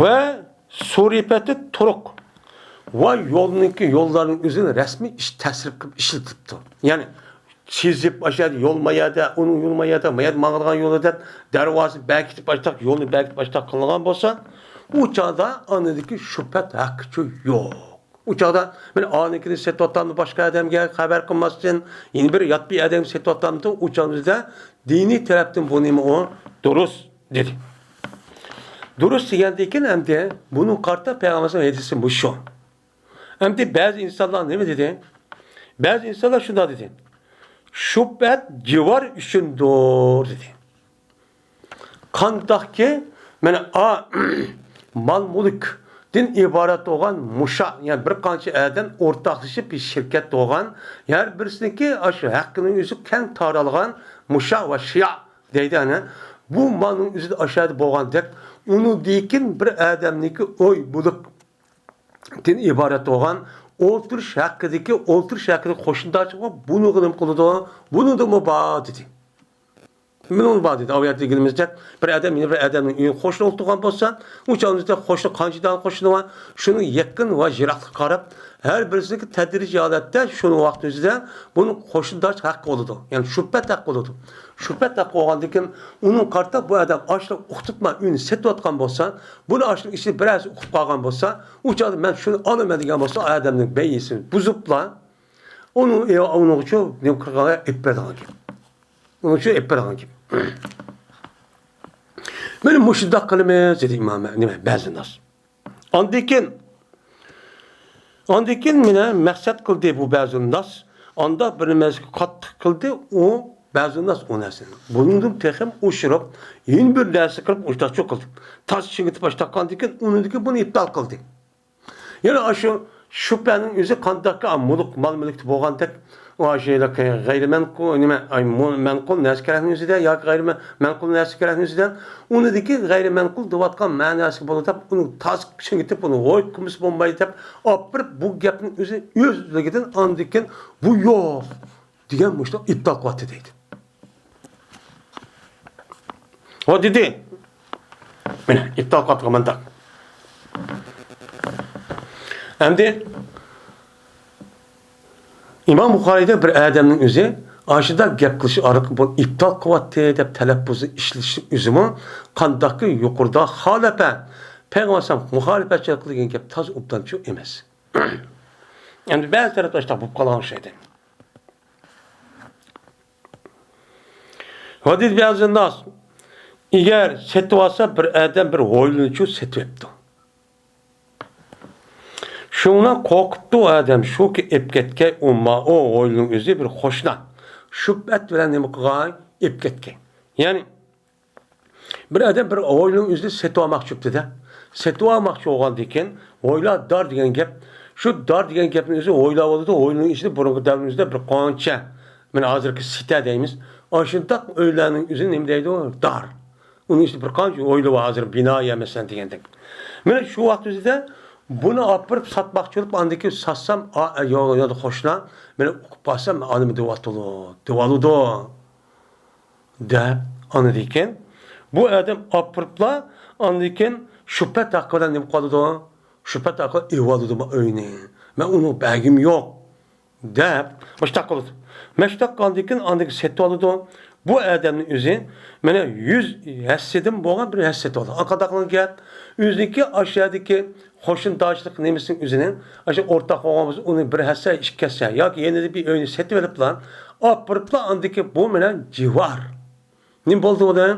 ۋە سۇرىپەتى تۇرۇق ۋە يولنىڭكى، يوللارنىڭ ئۆزىنى رەسمىي ئىش تەسۋىر قىلىپ ئىشلىتىپتۇ. يەنى سىزىپ، ئاشۇ يەردە يول ما يەردە، ئۇنىڭ يولى ما يەردە، ما يەردە ماڭىدىغان يولى دەپ، دەرۋازىنى بەكىتىپ، ئاشتاق يولنى بەكىتىپ، ئاشتاق قىلغان بولسا، ئۇ چاغدا ئانىدىكى شۇبھەت ھەققىچۇ يوق. ئۇ چاغدا مەن ئانىكىنى سېتىۋاتامدۇ باشقا ئادەمگە خەۋەر قىلماستىن، يەنە بىر يات بىر ئادەمگە سېتىۋاتامدۇ، ئۇ چاغدا دىنىي تەرەپتىن بۇ نېمە ئۇ؟ دۇرۇس. دېدى. دۇرۇس دېگەندىن كېيىن ئەمدى بۇنىڭغا قارىتا پەيغەمبەرنىڭ ھەدىسى مۇشۇ. ئەمدى بەزى ئىنسانلار نېمە دېدى؟ بەزى ئىنسانلار شۇنداق دېدى. شۇبھەت جىۋار ئۈچۈندۇر دېدى. قانداقكى، مانا، ئا، مال-مۈلۈك، دىن ئىبارەت بولغان مۇشا، يەنى بىر قانچە ئادەم ئورتاقلىشىپ بىر شىركەت بولغان، ھەر بىرسىنىڭكى ئاشۇ ھەققىنىڭ ئۆزى كەڭ تارالغان مۇشا ۋە شىيا دەيدۇ ئەنە. بۇ مالنىڭ ئۆزىدە ئاشۇ يەردە بولغاندەك، ئۇنىڭدىن كېيىن بىر ئادەمنىڭكى ئۆي مۈلۈك دىن ئىبارەت بولغان ئولتۇرۇش ھەققىدىكى، ئولتۇرۇش ھەققىدىكى قوشنىدارچىلىقى بۇنىڭغا نېمە قىلىدۇ؟ بۇنىڭدىمۇ بار دېدى. مېنىڭ بار دېدى. ئۇ يەردە دېگىنىمىزدەك، بىر ئادەم يەنە بىر ئادەمنىڭ ئۆيىگە قوشنا ئولتۇرغان بولسا، ئۇ چاغدا قوشنا قانچە دانە قوشنا بار؟ شۇنىڭ يېقىن ۋە يىراقلىقىغا قاراپ، ھەر بىرسىنىڭكى تەدرىجىي ھالەتتە شۇنىڭ ۋاقتى ئۆزىدە بۇنىڭ قوشنىدارچىلىق ھەققى بولىدۇ. يەنى شۈبھەت ھەققى بولىدۇ. شۈبھەت ھەققى بولغاندىن كېيىن، ئۇنىڭغا قارىتا بۇ ئادەم ئاشلىق ئۇقتۇرۇپلا ئۆينى سېتىۋاتقان بولسا، بۇنى ئاشلىق ئىچىدە بىرەرسى ئۇقۇپ قالغان بولسا، ئۇ چاغدا مەن شۇنى ئالىمەن دېگەن بولسا، ئادەمنىڭ بەيئىسىنى بۇزۇپلا، ئۇنىڭ، ئۇنىڭغىچۇ نېمە قىلغانغا ئېلىپ بېرىدىغان گەپ. ئۇنىڭ ئۈچۈن ئېلىپ بېرىدىغان گەپ. مانا مۇشۇنداق قىلىمىز دېدى ئىمام، نېمە، بەزى ناس. ئاندىن كېيىن، ئاندىن كېيىن مانا مەقسەت قىلدى بۇ بەزى ناس. ئاندا بىر نېمىسىگە قاتتىق قىلدى ئۇ بەزى ناس ئۇ نەرسىنى. بۇنىڭدىن تېخىمۇ ئوشۇرۇپ، يەنە بىر نەرسە قىلىپ ئۇشتاچۇ قىلدى. تاس چىڭىتىپ باشلاپ قاندىن كېيىن ئۇنىڭدىن كېيىن بۇنى ئىپتال قىلدى. يەنە ئاشۇ شۈبھەنىڭ ئۆزى قانداقكى مۇلۇك، مال-مۈلۈكتە بولغاندەك، ئاشۇ غەيرىي مەنقۇل، نېمە، ئاي، مۇ-، مەنقۇل نەرسە كېرەكنىڭ ئۆزىدە ياكى غەيرىي مە-، مەنقۇل نەرسە كېرەكنىڭ ئۆزىدە، ئۇنىڭدىكى غەيرىي مەنقۇل دەۋاتقان مەناسىگە بولىدۇ دەپ، ئۇنى تاس چىڭىتىپ، ئۇنى ھوي قىلمىسا بولمايدۇ دەپ، ئاپىرىپ بۇ گەپنىڭ ئۆزى ئۆزلۈكىدىن ئاندىن كېيىن بۇ يوق دېگەن مۇشۇنداق ئىپتال قىلىۋاتتى دەيدۇ. ۋە دېدى، مانا ئىپتال قىلىۋاتقان مانداق. ئەمدى ئىمام بۇخارىيدا بىر ئادەمنىڭ ئۆزى ئاشۇنداق گەپ قىلىش ئارقىلىق بۇ ئىپتال قىلىۋاتتى دەپ تەلەپپۇزنى ئىشلىتىشنىڭ ئۆزىمۇ قانداقكى يۇقىرىدا خالەپە، پەيغەمبەر ئەلەيھىسسالام مۇخالىپەتچىلىك قىلغان گەپ تازا ئوبدانچۇ ئەمەس. ئەمدى بەزى تەرەپتە ئاشۇنداق بولۇپ قالغان ئوخشايدۇ. ۋە دېدى بەزى ناس، ئەگەر سېتىۋالسا بىر ئادەم بىر ھويلىنىچۇ سېتىۋېپتۇ. شۇڭا قورقۇپتۇ ئادەم، شۇكى ئېپ كەتكەي، ئۇ ما-، ئۇ ھويلىنىڭ ئۆزى بىر قوشنا. شۈبھەت بىلەن نېمە قىلغاي؟ ئېپ كەتكەي. يەنى، بىر ئادەم بىر ھويلىنىڭ ئۆزىنى سېتىۋالماقچى بوپتۇ-دە. سېتىۋالماقچى بولغاندىن كېيىن، ھويلا دار دېگەن گەپ. شۇ دار دېگەن گەپنىڭ ئۆزى ھويلا بولىدۇ. ھويلىنىڭ ئىچىدە بۇرۇنقى دەۋرىمىزدە بىر قانچە، مانا ھازىرقى سىتە دەيمىز. ئاشۇنداق ئۆيلەرنىڭ ئۆزىنى نېمە دەيدۇ؟ دار. ئۇنىڭ ئىچىدە بىر قانچە ھويلا بار ھازىر، بىنا يا مەسىلەن دېگەندەك. مانا شۇ ۋاقىت ئۆزىدە بۇنى ئاپىرىپ ساتماقچى بولۇپ، ئاندىن كېيىن ساتسام، ئا، يا، يا، قوشنا، مانا ئۇقۇپ قالسام، ئانىمۇ دېۋاتىدۇ، دېۋالىدۇ. دەپ، ئاندىن كېيىن بۇ ئادەم ئاپىرىپلا، ئاندىن كېيىن شۈبھەت ھەققى بىلەن نېمە قىلىدۇ؟ شۈبھەت ھەققى ئېلىۋالىدۇ بۇ ئۆينى. مەن ئۇنىڭ بەرگۈم يوق، دەپ، مۇشتاق قىلىدۇ. مۇشتاق قىلغاندىن كېيىن ئاندىن كېيىن سېتىۋالىدۇ. بۇ ئادەمنىڭ ئۆزى مانا يۈز ھەسسىدىن بولغان بىر ھەسسە سېتىۋالىدۇ. ئا، قانداق قىلغان گەپ؟ ئۆزىنىڭكى ئاشۇ يەردىكى قوشنىدارچىلىق نېمىسىنىڭ ئۆزىنى، ئاشۇ ئورتاق بولغان بولسا، ئۇنى بىر ھەسسە، ئىككى ھەسسە ياكى يەنە بىر ئۆينى سېتىۋېلىپلا، ئاپىرىپلا، ئاندىكى بۇ مانا جىۋار. نېمە بولدى ئۇنى؟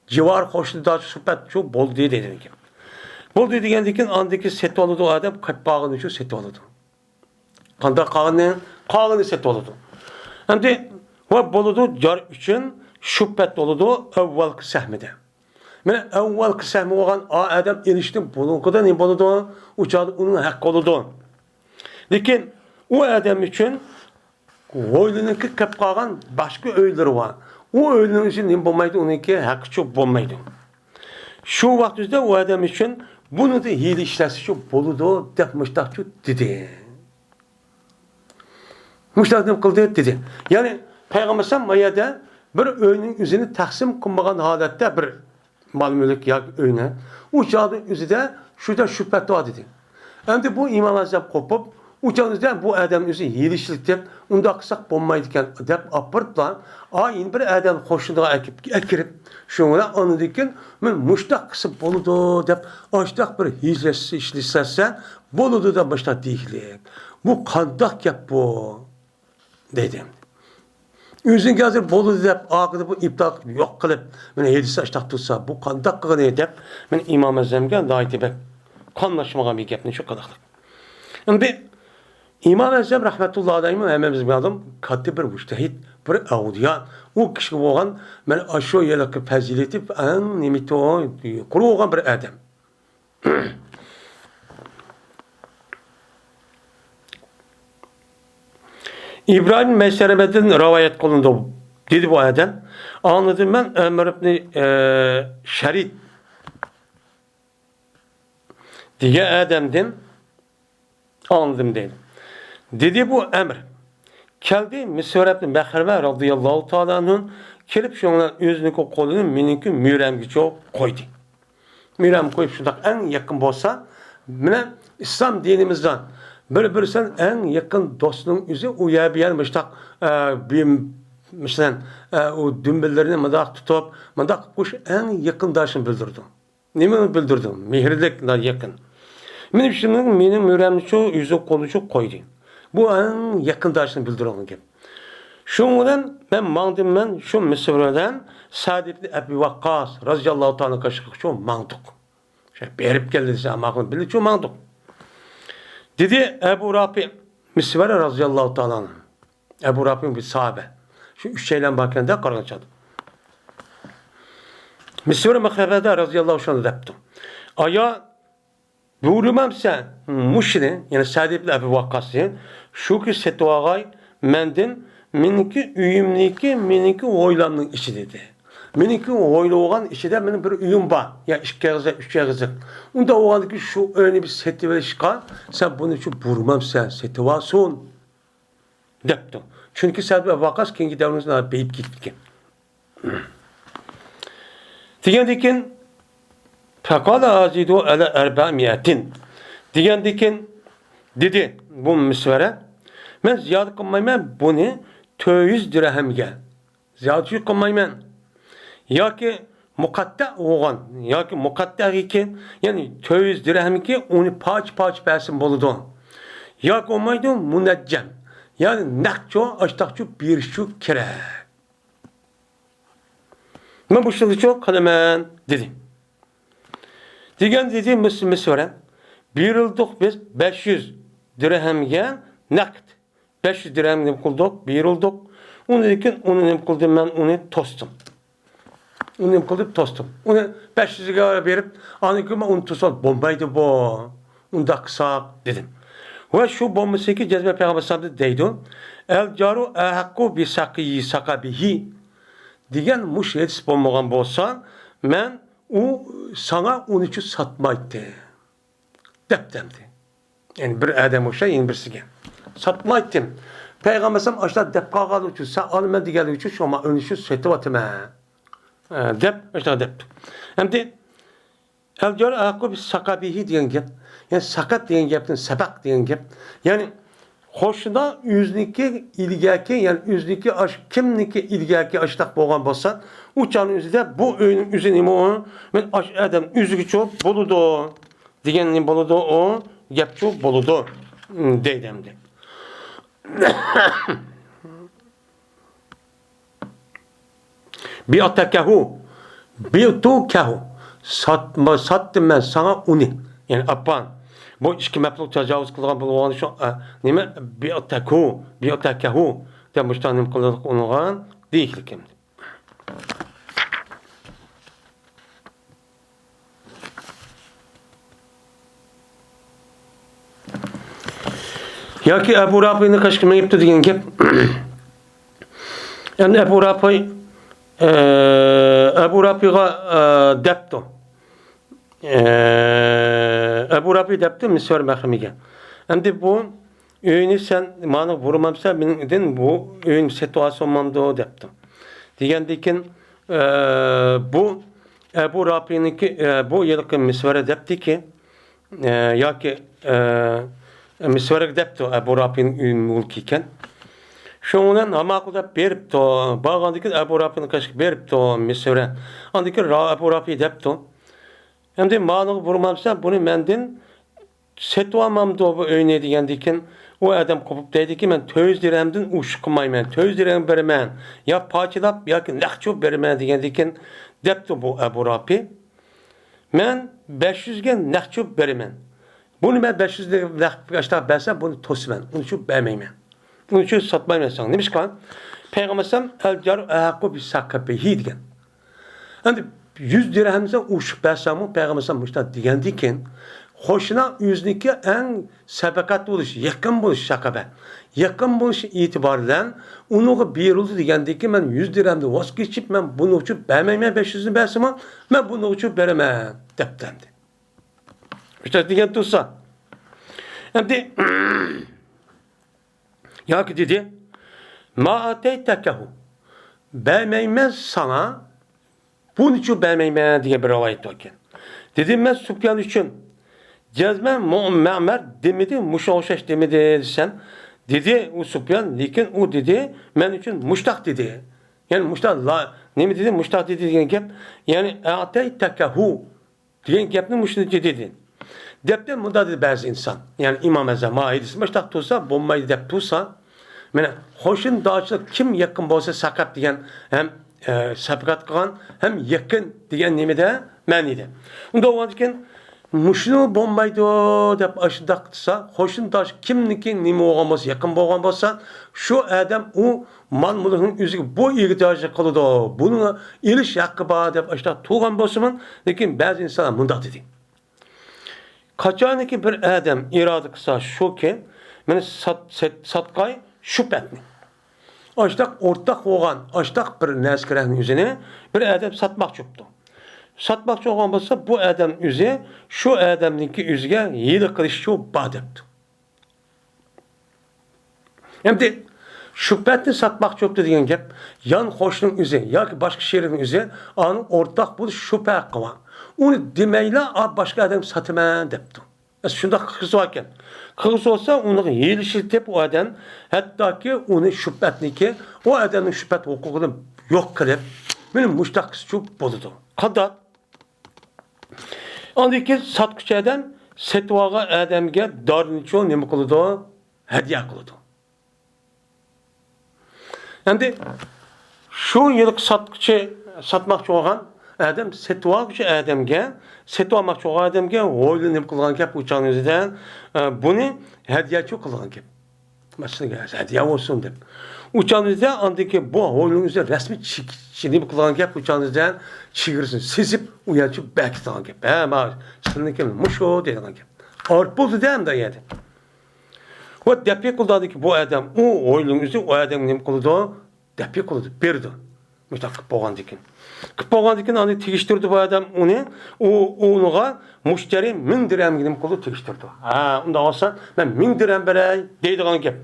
جىۋار قوشنىدارچە سۈپەت شۇ بولدى دېدى. بولدى دېگەندىن كېيىن، ئاندىكى سېتىۋالىدۇ ئادەم، قېلىپ قالغىنى شۇ سېتىۋالىدۇ. قانداق قالغىنى؟ قالغىنى سېتىۋالىدۇ. ئەمدى ۋە بولىدۇ، جار ئۈچۈن سۈپەت بولىدۇ، ئەۋۋەلكى سەھمىدە. مانا ئەۋۋەلكى سەھمى بولغان ئا ئادەم ئېلىشتىن بۇرۇنقىدا نېمە بولىدۇ؟ ئۇ چاغدا ئۇنىڭ ھەققى بولىدۇ. لېكىن ئۇ ئادەم ئۈچۈن ھويلىنىڭكى قېلىپ قالغان باشقا ئۆيلىرى بار. ئۇ ئۆيلىرىنىڭ ئۈچۈن نېمە بولمايدۇ؟ ئۇنىڭكى ھەققىچۇ بولمايدۇ. شۇ ۋاقىت ئۆزىدە ئۇ ئادەم ئۈچۈن بۇنىڭدا ھىيلە ئىشلەتسىچۇ بولىدۇ، دەپ مۇشتاقچۇ دېدى. مۇشتاق نېمە قىلدى؟ دېدى. يەنى پەيغەمبەر ئەلەيھىسسالام ما يەردە بىر ئۆينىڭ ئۆزىنى تەقسىم قىلمىغان ھالەتتە بىر مال-مۈلۈك ياكى ئۆينى، ئۇ چاغدا ئۆزىدە شۇدا سۈپەت بار دېدى. ئەمدى بۇ ئىمام ئەزەم قوپۇپ، ئۇ چاغدا بۇ ئادەم ئۆزى ھىيلە ئىشلىتىپ، ئۇنداق قىلساق بولمايدىكەن دەپ ئاپىرىپلا، ئا، يەنە بىر ئادەم قوشنىغا ئەكىپ، ئەكىرىپ، شۇنىڭ بىلەن ئاندىن كېيىن مەن مۇشتاق قىلسا بولىدۇ دەپ، ئاشتاق بىر ھىيلە ئىشلەتسە بولىدۇ دەپ مۇشتاق دېگىلىك. بۇ قانداق گەپ بۇ؟ دەيدۇ. ئۆزۈڭگە ھازىر بولىدۇ دەپ، ئاخىرىدا بۇ ئىپتال قىلىپ، يوق قىلىپ، مانا ھېلىسى ئاشتاق تۇرسا، بۇ قانداق قىلغىنى دەپ، مەن ئىمام ئەزەمگە ناھايىتى بەك قاملاشمىغان بىر گەپنى شۇ قىلىقلىق. ئەمدى ئىمام ئەزەم رەھمەتۇللا ئەلەيھىمۇ ھەممىمىزگە مەلۇم، كاتتا بىر مۇجتەھىد، بىر ئەۋلىيا. ئۇ كىشىگە بولغان مانا ئاشۇ يەرلىكى پەزىلىتى ئەڭ نېمە يۇقىرى بولغان بىر ئادەم. ئىبراھىم مەيسەرەمدىن رىۋايەت قىلىنىدۇ، دېدى بۇ ئادەم. ئاڭلىدىم مەن ئەمر ئىبنى، ئە، شەرىد دېگەن ئادەمدىن ئاڭلىدىم دەيدۇ. دېدى بۇ ئەمر. كەلدى مىسۋەر ئىبنى مەخرەمە رەزىياللاھۇ تائالا ئەنھۇ كېلىپ، شۇنىڭ بىلەن ئۆزىنىڭكى قولىنى مېنىڭكى مۈرەمگىچە قويدى. مۈرەم قويۇپ شۇنداق ئەڭ يېقىن بولسا، مانا ئىسلام دىنىمىزدا بىر-بىرسىدىن ئەڭ يېقىن دوستنىڭ ئۆزى ئۇ يەر بۇ يەر مۇشتاق، ئە، بىم-، مەسىلەن، ئە، ئۇ دۈمبىلىرىنى مۇنداق تۇتۇپ، مۇنداق قىلىپ قويۇش ئەڭ يېقىنداشنى بىلدۈرىدۇ. نېمىنى بىلدۈرىدۇ؟ مېھىرلىك، يېقىن. مېنىڭ شۇنىڭ، مېنىڭ مۈرەمنىچۇ، ئۆزى قولىچۇ قويدى. بۇ ئەڭ يېقىنداشنى بىلدۈرىدىغان گەپ. شۇنىڭ بىلەن مەن ماڭدىم، مەن شۇ مىسۋەر بىلەن سەئد ئىبنى ئەبى ۋەققاس رازىياللاھۇ تائالا قېشىغىچۇ ماڭدۇق. شۇ بېرىپ كەلدى دېسە، ئاماقۇن بىللىچۇ ماڭدۇق. دېدى ئەبۇ رافى مىسۋەر رازىياللاھۇ تائالا ئەنھۇ. ئەبۇ رافى بىر ساھابە. شۇ ئۈچەيلەن باركەندە قارىغان چاغدا. مىسۋەر مەخرەمە رازىياللاھۇ شۇنى دەپتۇ. ئايا، بۇيرۇمامسەن مۇشۇنى، يەنى سەئد ئىبن ئەبى ۋەققاسنى، شۇكى سېتىۋالغاي مەندىن، مېنىڭكى ئۆيۈمنىڭكى، مېنىڭكى ھويلامنىڭ ئىچى دېدى. مېنىڭكى ھويلا بولغان ئىچىدە مېنىڭ بىر ئۆيۈم بار، يا ئىككى ئېغىزلىق، ئۈچ ئېغىزلىق. ئۇنداق بولغاندىكىن شۇ ئۆينى بىر سېتىۋېلىشقا سەن بۇنى شۇ بۇيرۇمامسەن، سېتىۋالسۇن. دەپتۇ. چۈنكى سەئد ئەبۇ ۋەققاس كېيىنكى دەۋرىمىزدە بېيىپ كېتىپتىكەن. دېگەندىكىن، فەقالە ئازىدۇ ئەلە ئەربەئەمىئەتىن. دېگەندىكىن، دېدى بۇ مىسۋەرە، مەن زىيادە قىلمايمەن بۇنى تۆت يۈز دىرھەمگە. زىيادە قىلمايمەن. ياكى مۇقەتتە بولغان، ياكى مۇقەتتەگىكى، يەنى تۆت يۈز دىرھەمگە ئۇنى پارچە-پارچە بەرسىمۇ بولىدۇ. ياكى بولمايدۇ، مۇنەججەم، يەنى نەقچۇ، ئاشتاقچۇ بېرىشچۇ كېرەك. مەن بۇ شۇندىچۇ قىلىمەن، دېدى. دېگەن دېدى مىس-، مىسۋەرە، بېرىلدۇق بىز بەش يۈز دىرھەمگە نەقىد. بەش يۈز دىرھەم نېمە قىلدۇق؟ بېرىلدۇق. ئۇنىڭدىن كېيىن ئۇنى نېمە قىلدىم؟ مەن ئۇنى توستۇم. ئۇنى نېمە قىلدىم؟ توستۇم. ئۇنى بەش يۈزگە بېرىپ، ئاندىن كېيىن مەن ئۇنى توسۇپ، بولمايدۇ بۇ. ئۇنداق قىلساق، دېدىم. ۋە شۇ بولمىسىكى، جەزمە پەيغەمبەر ئەلەيھىسسالام دەيدۇ، ئەل جارۇ ئەھەققۇ بى ساقىيى ساقابىھى دېگەن مۇشۇ ھەدىس بولمىغان بولسا، مەن ئۇ ساڭا ئۇنىچۇ ساتمايتتى. دەپتۇ ئەمدى. يەنى بىر ئادەم ئوخشاش يەنە بىرسىگە. ساتمايتتىم. پەيغەمبەر ئەلەيھىسسالام ئاشۇنداق دەپ قالغانلىقى ئۈچۈن، سەن ئالىمەن دېگەنلىكى ئۈچۈن شۇڭا ئۈنى شۇ سېتىۋاتىمەن. ئە، دەپ، ئاشۇنداق دەپتۇ. ئەمدى، ئەل جارۇ ئەھەققۇ بى ساقابىھى دېگەن گەپ. يەنى ساقاب دېگەن گەپتىن سەبەق دېگەن گەپ. يەنى، قوشنا ئۆزىنىڭكى ئىلگەكى، يەنى ئۆزىنىڭكى ئاش-، كىمنىڭكى ئىلگەكى ئاشتاق بولغان بولسا، ئۇ چاغنىڭ ئۆزىدە بۇ ئۆينىڭ ئۆزى نېمە ئۇ؟ مەن ئاش ئادەم ئۆزىگىچۇ بولىدۇ. دېگەن نېمە بولىدۇ؟ ئۇ گەپچۇ بولىدۇ، دەيدۇ ئەمدى. بىئتەكەھۇ. بىئتۇكەھۇ. ساتما-، ساتتىم مەن ساڭا ئۇنى. يەنى ئاپان. بۇ ئىككى مەپلۇق تاجاۋۇز قىلغان بولغان شۇ، ئە، نېمە؟ بىئتەكۇ. بىئتەكەھۇ. دەپ مۇشۇنداق نېمە قىلىدىغان دېيىشلىك ئەمدى. ياكى ئەبۇ رافىنىڭ قېشىغا مېڭىپتۇ دېگەن گەپ. ئەمدى ئەبۇ رافى، ئە، ئەبۇ رافىغا، ئە، دەپتۇ. ئە، ئەبۇ رافى دەپتۇ مىسۋەر مەخرىمىگە. ئەمدى بۇ ئۆينى سەن ماڭا بۇيرۇمامسەن، مېنىڭدىن بۇ ئۆينى سېتىۋالسا بولمامدۇ دەپتۇ. دېگەندىكىن، ئە، بۇ ئەبۇ رافىنىڭكى، ئە، بۇ ھېلىقى مىسۋەرە دەپتىكى، ئە، ياكى، ئە، مىسۋەرگە دەپتۇ، ئەبۇ رافىنىڭ ئۆي مۈلكى ئىكەن. شۇنىڭ بىلەن ھاماقۇل دەپ بېرىپتۇ. بارغاندىكىن ئەبۇ رافىنىڭ قېشىغا بېرىپتۇ مىسۋەرە. ئاندىن كېيىن را-، ئەبۇ رافى دەپتۇ، ئەمدى ماڭا بۇيرۇمامسەن، بۇنى مەندىن سېتىۋالمامدۇ بۇ ئۆينى دېگەندىكىن، ئۇ ئادەم قوپۇپ دەيدىكى، مەن تۆت يۈز دىرھەمدىن ئوشۇق قىلمايمەن، تۆت يۈز دىرھەم بېرىمەن، يا پارچىلاپ ياكى نەق چوپ بېرىمەن دېگەندىكىن، دەپتۇ بۇ ئەبۇ رافى، مەن بەش يۈزگە نەق چوپ بېرىمەن. بۇنى مەن بەش يۈز دىرھەم نەق ئاشتاق بەرسەم، بۇنى توسىمەن، ئۇنى چوپ بەرمەيمەن. ئۇنى چوپ ساتمايمەن ساڭا. نېمىشقا؟ پەيغەمبەر ئەلەيھىسسالام، ئەل جارۇ ئەھەققۇ بى ساقىبىھى دېگەن. ئەمدى يۈز دىرھەمدىن ئوشۇق بەرسەڭمۇ، پەيغەمبەر ئەلەيھىسسالام مۇشۇنداق دېگەندىكىن، قوشنا ئۆزىنىڭكى ئەڭ سەپەقەت بولۇش، يېقىن بولۇش ھەققىدە. يېقىن بولۇش ئېتىبارى بىلەن ئۇنىڭغا بېرىلدى دېگەندىن كېيىن، مەن يۈز دىرھەمدىن ۋاز كېچىپ، مەن بۇنىڭ ئۈچۈن بەرمەيمەن، بەش يۈزنى بەرسىمۇ، مەن بۇنىڭ ئۈچۈن بېرىمەن، دەپتۇ ئەمدى. شۇنداق دېگەن تۇرسا، ئەمدى ياكى دېدى، ما ئاتەيتەكەھۇ، بەرمەيمەن ساڭا، بۇنى ئۈچۈن بەرمەيمەن دېگەن بىر رىۋايەت بار ئىكەن. دېدىم مەن سۇپيان ئۈچۈن، جەزمەن مۇ-، مەمەر دېمىدى، مۇشۇ ئوخشاش دېمىدى دېسەم، دېدى ئۇ سۇپيان، لېكىن ئۇ دېدى، مەن ئۈچۈن مۇشتاق دېدى. يەنى مۇشتاق لا-، نېمە دېدى؟ مۇشتاق دېدى دېگەن گەپ، يەنى ئەتەيتەكەھۇ دېگەن گەپنى مۇشۇنى دېدى. دەپتە مۇنداق دېدى بەزى ئىنسان، يەنى ئىمام ئەزەم، ما ھەدىسى مۇشتاق تۇرسا بولمايدۇ دەپ تۇرسا، مانا قوشنىداشلىق كىم يېقىن بولسا سەقەت دېگەن ھەم، ئە، سەپقەت قىلغان ھەم يېقىن دېگەن نېمىدە مەنىدە. ئۇنداق بولغاندىكىن مۇشۇنى بولمايدۇ دەپ ئاشۇنداق قىلسا، قوشنىداش كىمنىڭكى نېمە بولغان بولسا، يېقىن بولغان بولسا، شۇ ئادەم ئۇ مال مۈلۈكنىڭ ئۆزىگە بۇ ئېھتىياجنى قىلىدۇ، بۇنى ئېلىش ھەققى بار دەپ ئاشۇنداق تۇرغان بولسىمۇ، لېكىن بەزى ئىنسانلار مۇنداق دېدى. قاچانكى بىر ئادەم ئىرادە قىلسا شۇكى، مېنى سات-، سەت-، ساتقاي شۇ پەتنى. ئاشتاق ئورتاق بولغان، ئاشتاق بىر نەرسە كېرەكنى ئۆزىنى بىر ئادەم ساتماقچى بوپتۇ. ساتماقچى بولغان بولسا، بۇ ئادەم ئۆزى شۇ ئادەمنىڭكى ئۆزىگە ھىيلە قىلىشچۇ بار دەپتۇ. ئەمدى شۇ پەتنى ساتماقچى بوپتۇ دېگەن گەپ، يان قوشنىنىڭ ئۆزى ياكى باشقا شېرىكنىڭ ئۆزى ئانىڭ ئورتاق بولۇش شۇ پەققى بار. ئۇنى دېمەيلا، ئا، باشقا ئادەمگە ساتىمەن دەپتۇ. ئەس شۇنداق قىلغۇسى باركەن. قىلغۇسى بولسا، ئۇنىڭغا ھىيلىشىتىپ ئۇ ئادەم، ھەتتاكى ئۇنى شۇ پەتنىكى، ئۇ ئادەمنىڭ شۇ پەت ھوقۇقىنى يوق قىلىپ، مېنى مۇشتاق قىلسىچۇ بولىدۇ. قانداق؟ ئاندىن كېيىن ساتقۇچى ئادەم سېتىۋالغان ئادەمگە دارىنىچۇ نېمە قىلىدۇ؟ ھەدىيە قىلىدۇ. ئەمدى شۇ ھېلىقى ساتقۇچى، ساتماقچى بولغان ئادەم سېتىۋالغۇچى ئادەمگە، سېتىۋالماقچى بولغان ئادەمگە ھويلا نېمە قىلغان گەپ ئۇ چاغنىڭ ئۆزىدە، ئە، بۇنى ھەدىيەچۇ قىلغان گەپ. مەسىلەن، ھەدىيە بولسۇن دەپ. ئۇ چاغنىڭ ئۆزىدە ئاندىكى بۇ ھويلىنىڭ ئۆزىدە رەسمىي چېك-، چېك-، نېمە قىلغان گەپ، ئۇ چاغنىڭ ئۆزىدە چېگرىسىنى سېزىپ، ئۇ يەرچۇ بەكىتىدىغان گەپ. ھە، ما سىلىنىڭكى مۇشۇ دەيدىغان گەپ. ئارپ بولدى دە ئەمدى ئۇ يەردە. ۋە دەپئى قىلدىكى بۇ ئادەم، ئۇ ھويلىنىڭ ئۆزى ئۇ ئادەمگە نېمە قىلىدۇ؟ دەپئى قىلىدۇ، بېرىدۇ. مۇشۇنداق قىلىپ بولغاندىكىن. قىلىپ بولغاندىكىن ئاندىن تېگىشتۈردى بۇ ئادەم ئۇنى، ئۇ، ئۇنىڭغا مۇشتەرى مىڭ دىرھەمگە نېمە قىلىدۇ؟ تېگىشتۈردى. ھە، ئۇنداق بولسا، مەن مىڭ دىرھەم بېرەي دەيدىغان گەپ.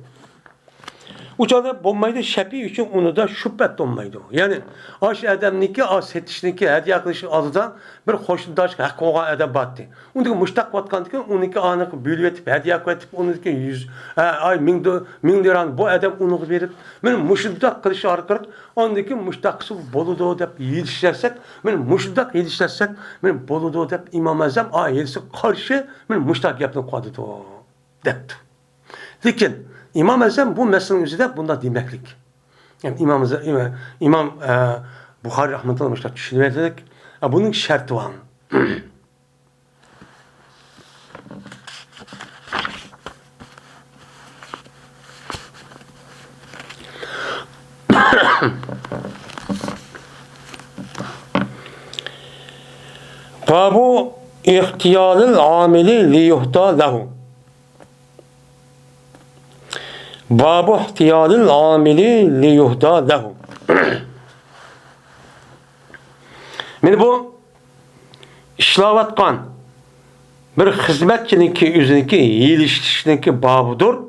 ئۇ چاغدا بولمايدۇ، شەپىي ئۈچۈن ئۇنىدا شۇ پەت بولمايدۇ. يەنى، ئاش ئادەمنىڭكى، ئاش سېتىشنىڭكى، ھەدىيە قىلىش ئالدىدا بىر قوشنىداش ھەققى بولغان ئادەم بارتى. ئۇنىڭدىكى مۇشتاق ۋاتقاندىكىن، ئۇنىڭكى ئانىقى بۆلۈۋېتىپ، ھەدىيە قىلىۋېتىپ، ئۇنىڭدىكى يۈز، ئە، ئاي، مىڭ دو-، مىڭ لىرانى بۇ ئادەم ئۇنىڭغا بېرىپ، مېنى مۇشۇنداق قىلىش ئارقىلىق، ئاندىكىن مۇشتاق قىلسا بولىدۇ دەپ ھېلىشلەتسەك، مېنى مۇشۇنداق ھېلىشلەتسەك، مېنى بولىدۇ دەپ ئىمام ئەزەم، ئا، ھېلىسى قارشى، مېنى مۇشتاق گەپنى قىلىۋاتىدۇ، دەپتۇ. لېكىن ئىمام ئەزەم بۇ مەسىلىنىڭ ئۆزىدە بۇنداق دېمەكلىك. يەنى ئىمام ئەزەم، ئىمام، ئىمام، ئە، بۇخارىي رەھمەتۇللا مۇشۇنداق چۈشىنىۋەتتى. ئە، بۇنىڭ شەرتى بار. بابۇ ئىختىيارىل ئامىلى لىيۇھدا لەھۇ. بابۇ ئىختىيارىل ئامىلى لىيۇھدا لەھۇ. مانا بۇ ئىشلەۋاتقان بىر خىزمەتچىنىڭكى ئۆزىنىڭكى ھېلىشىشنىڭكى بابىدۇر.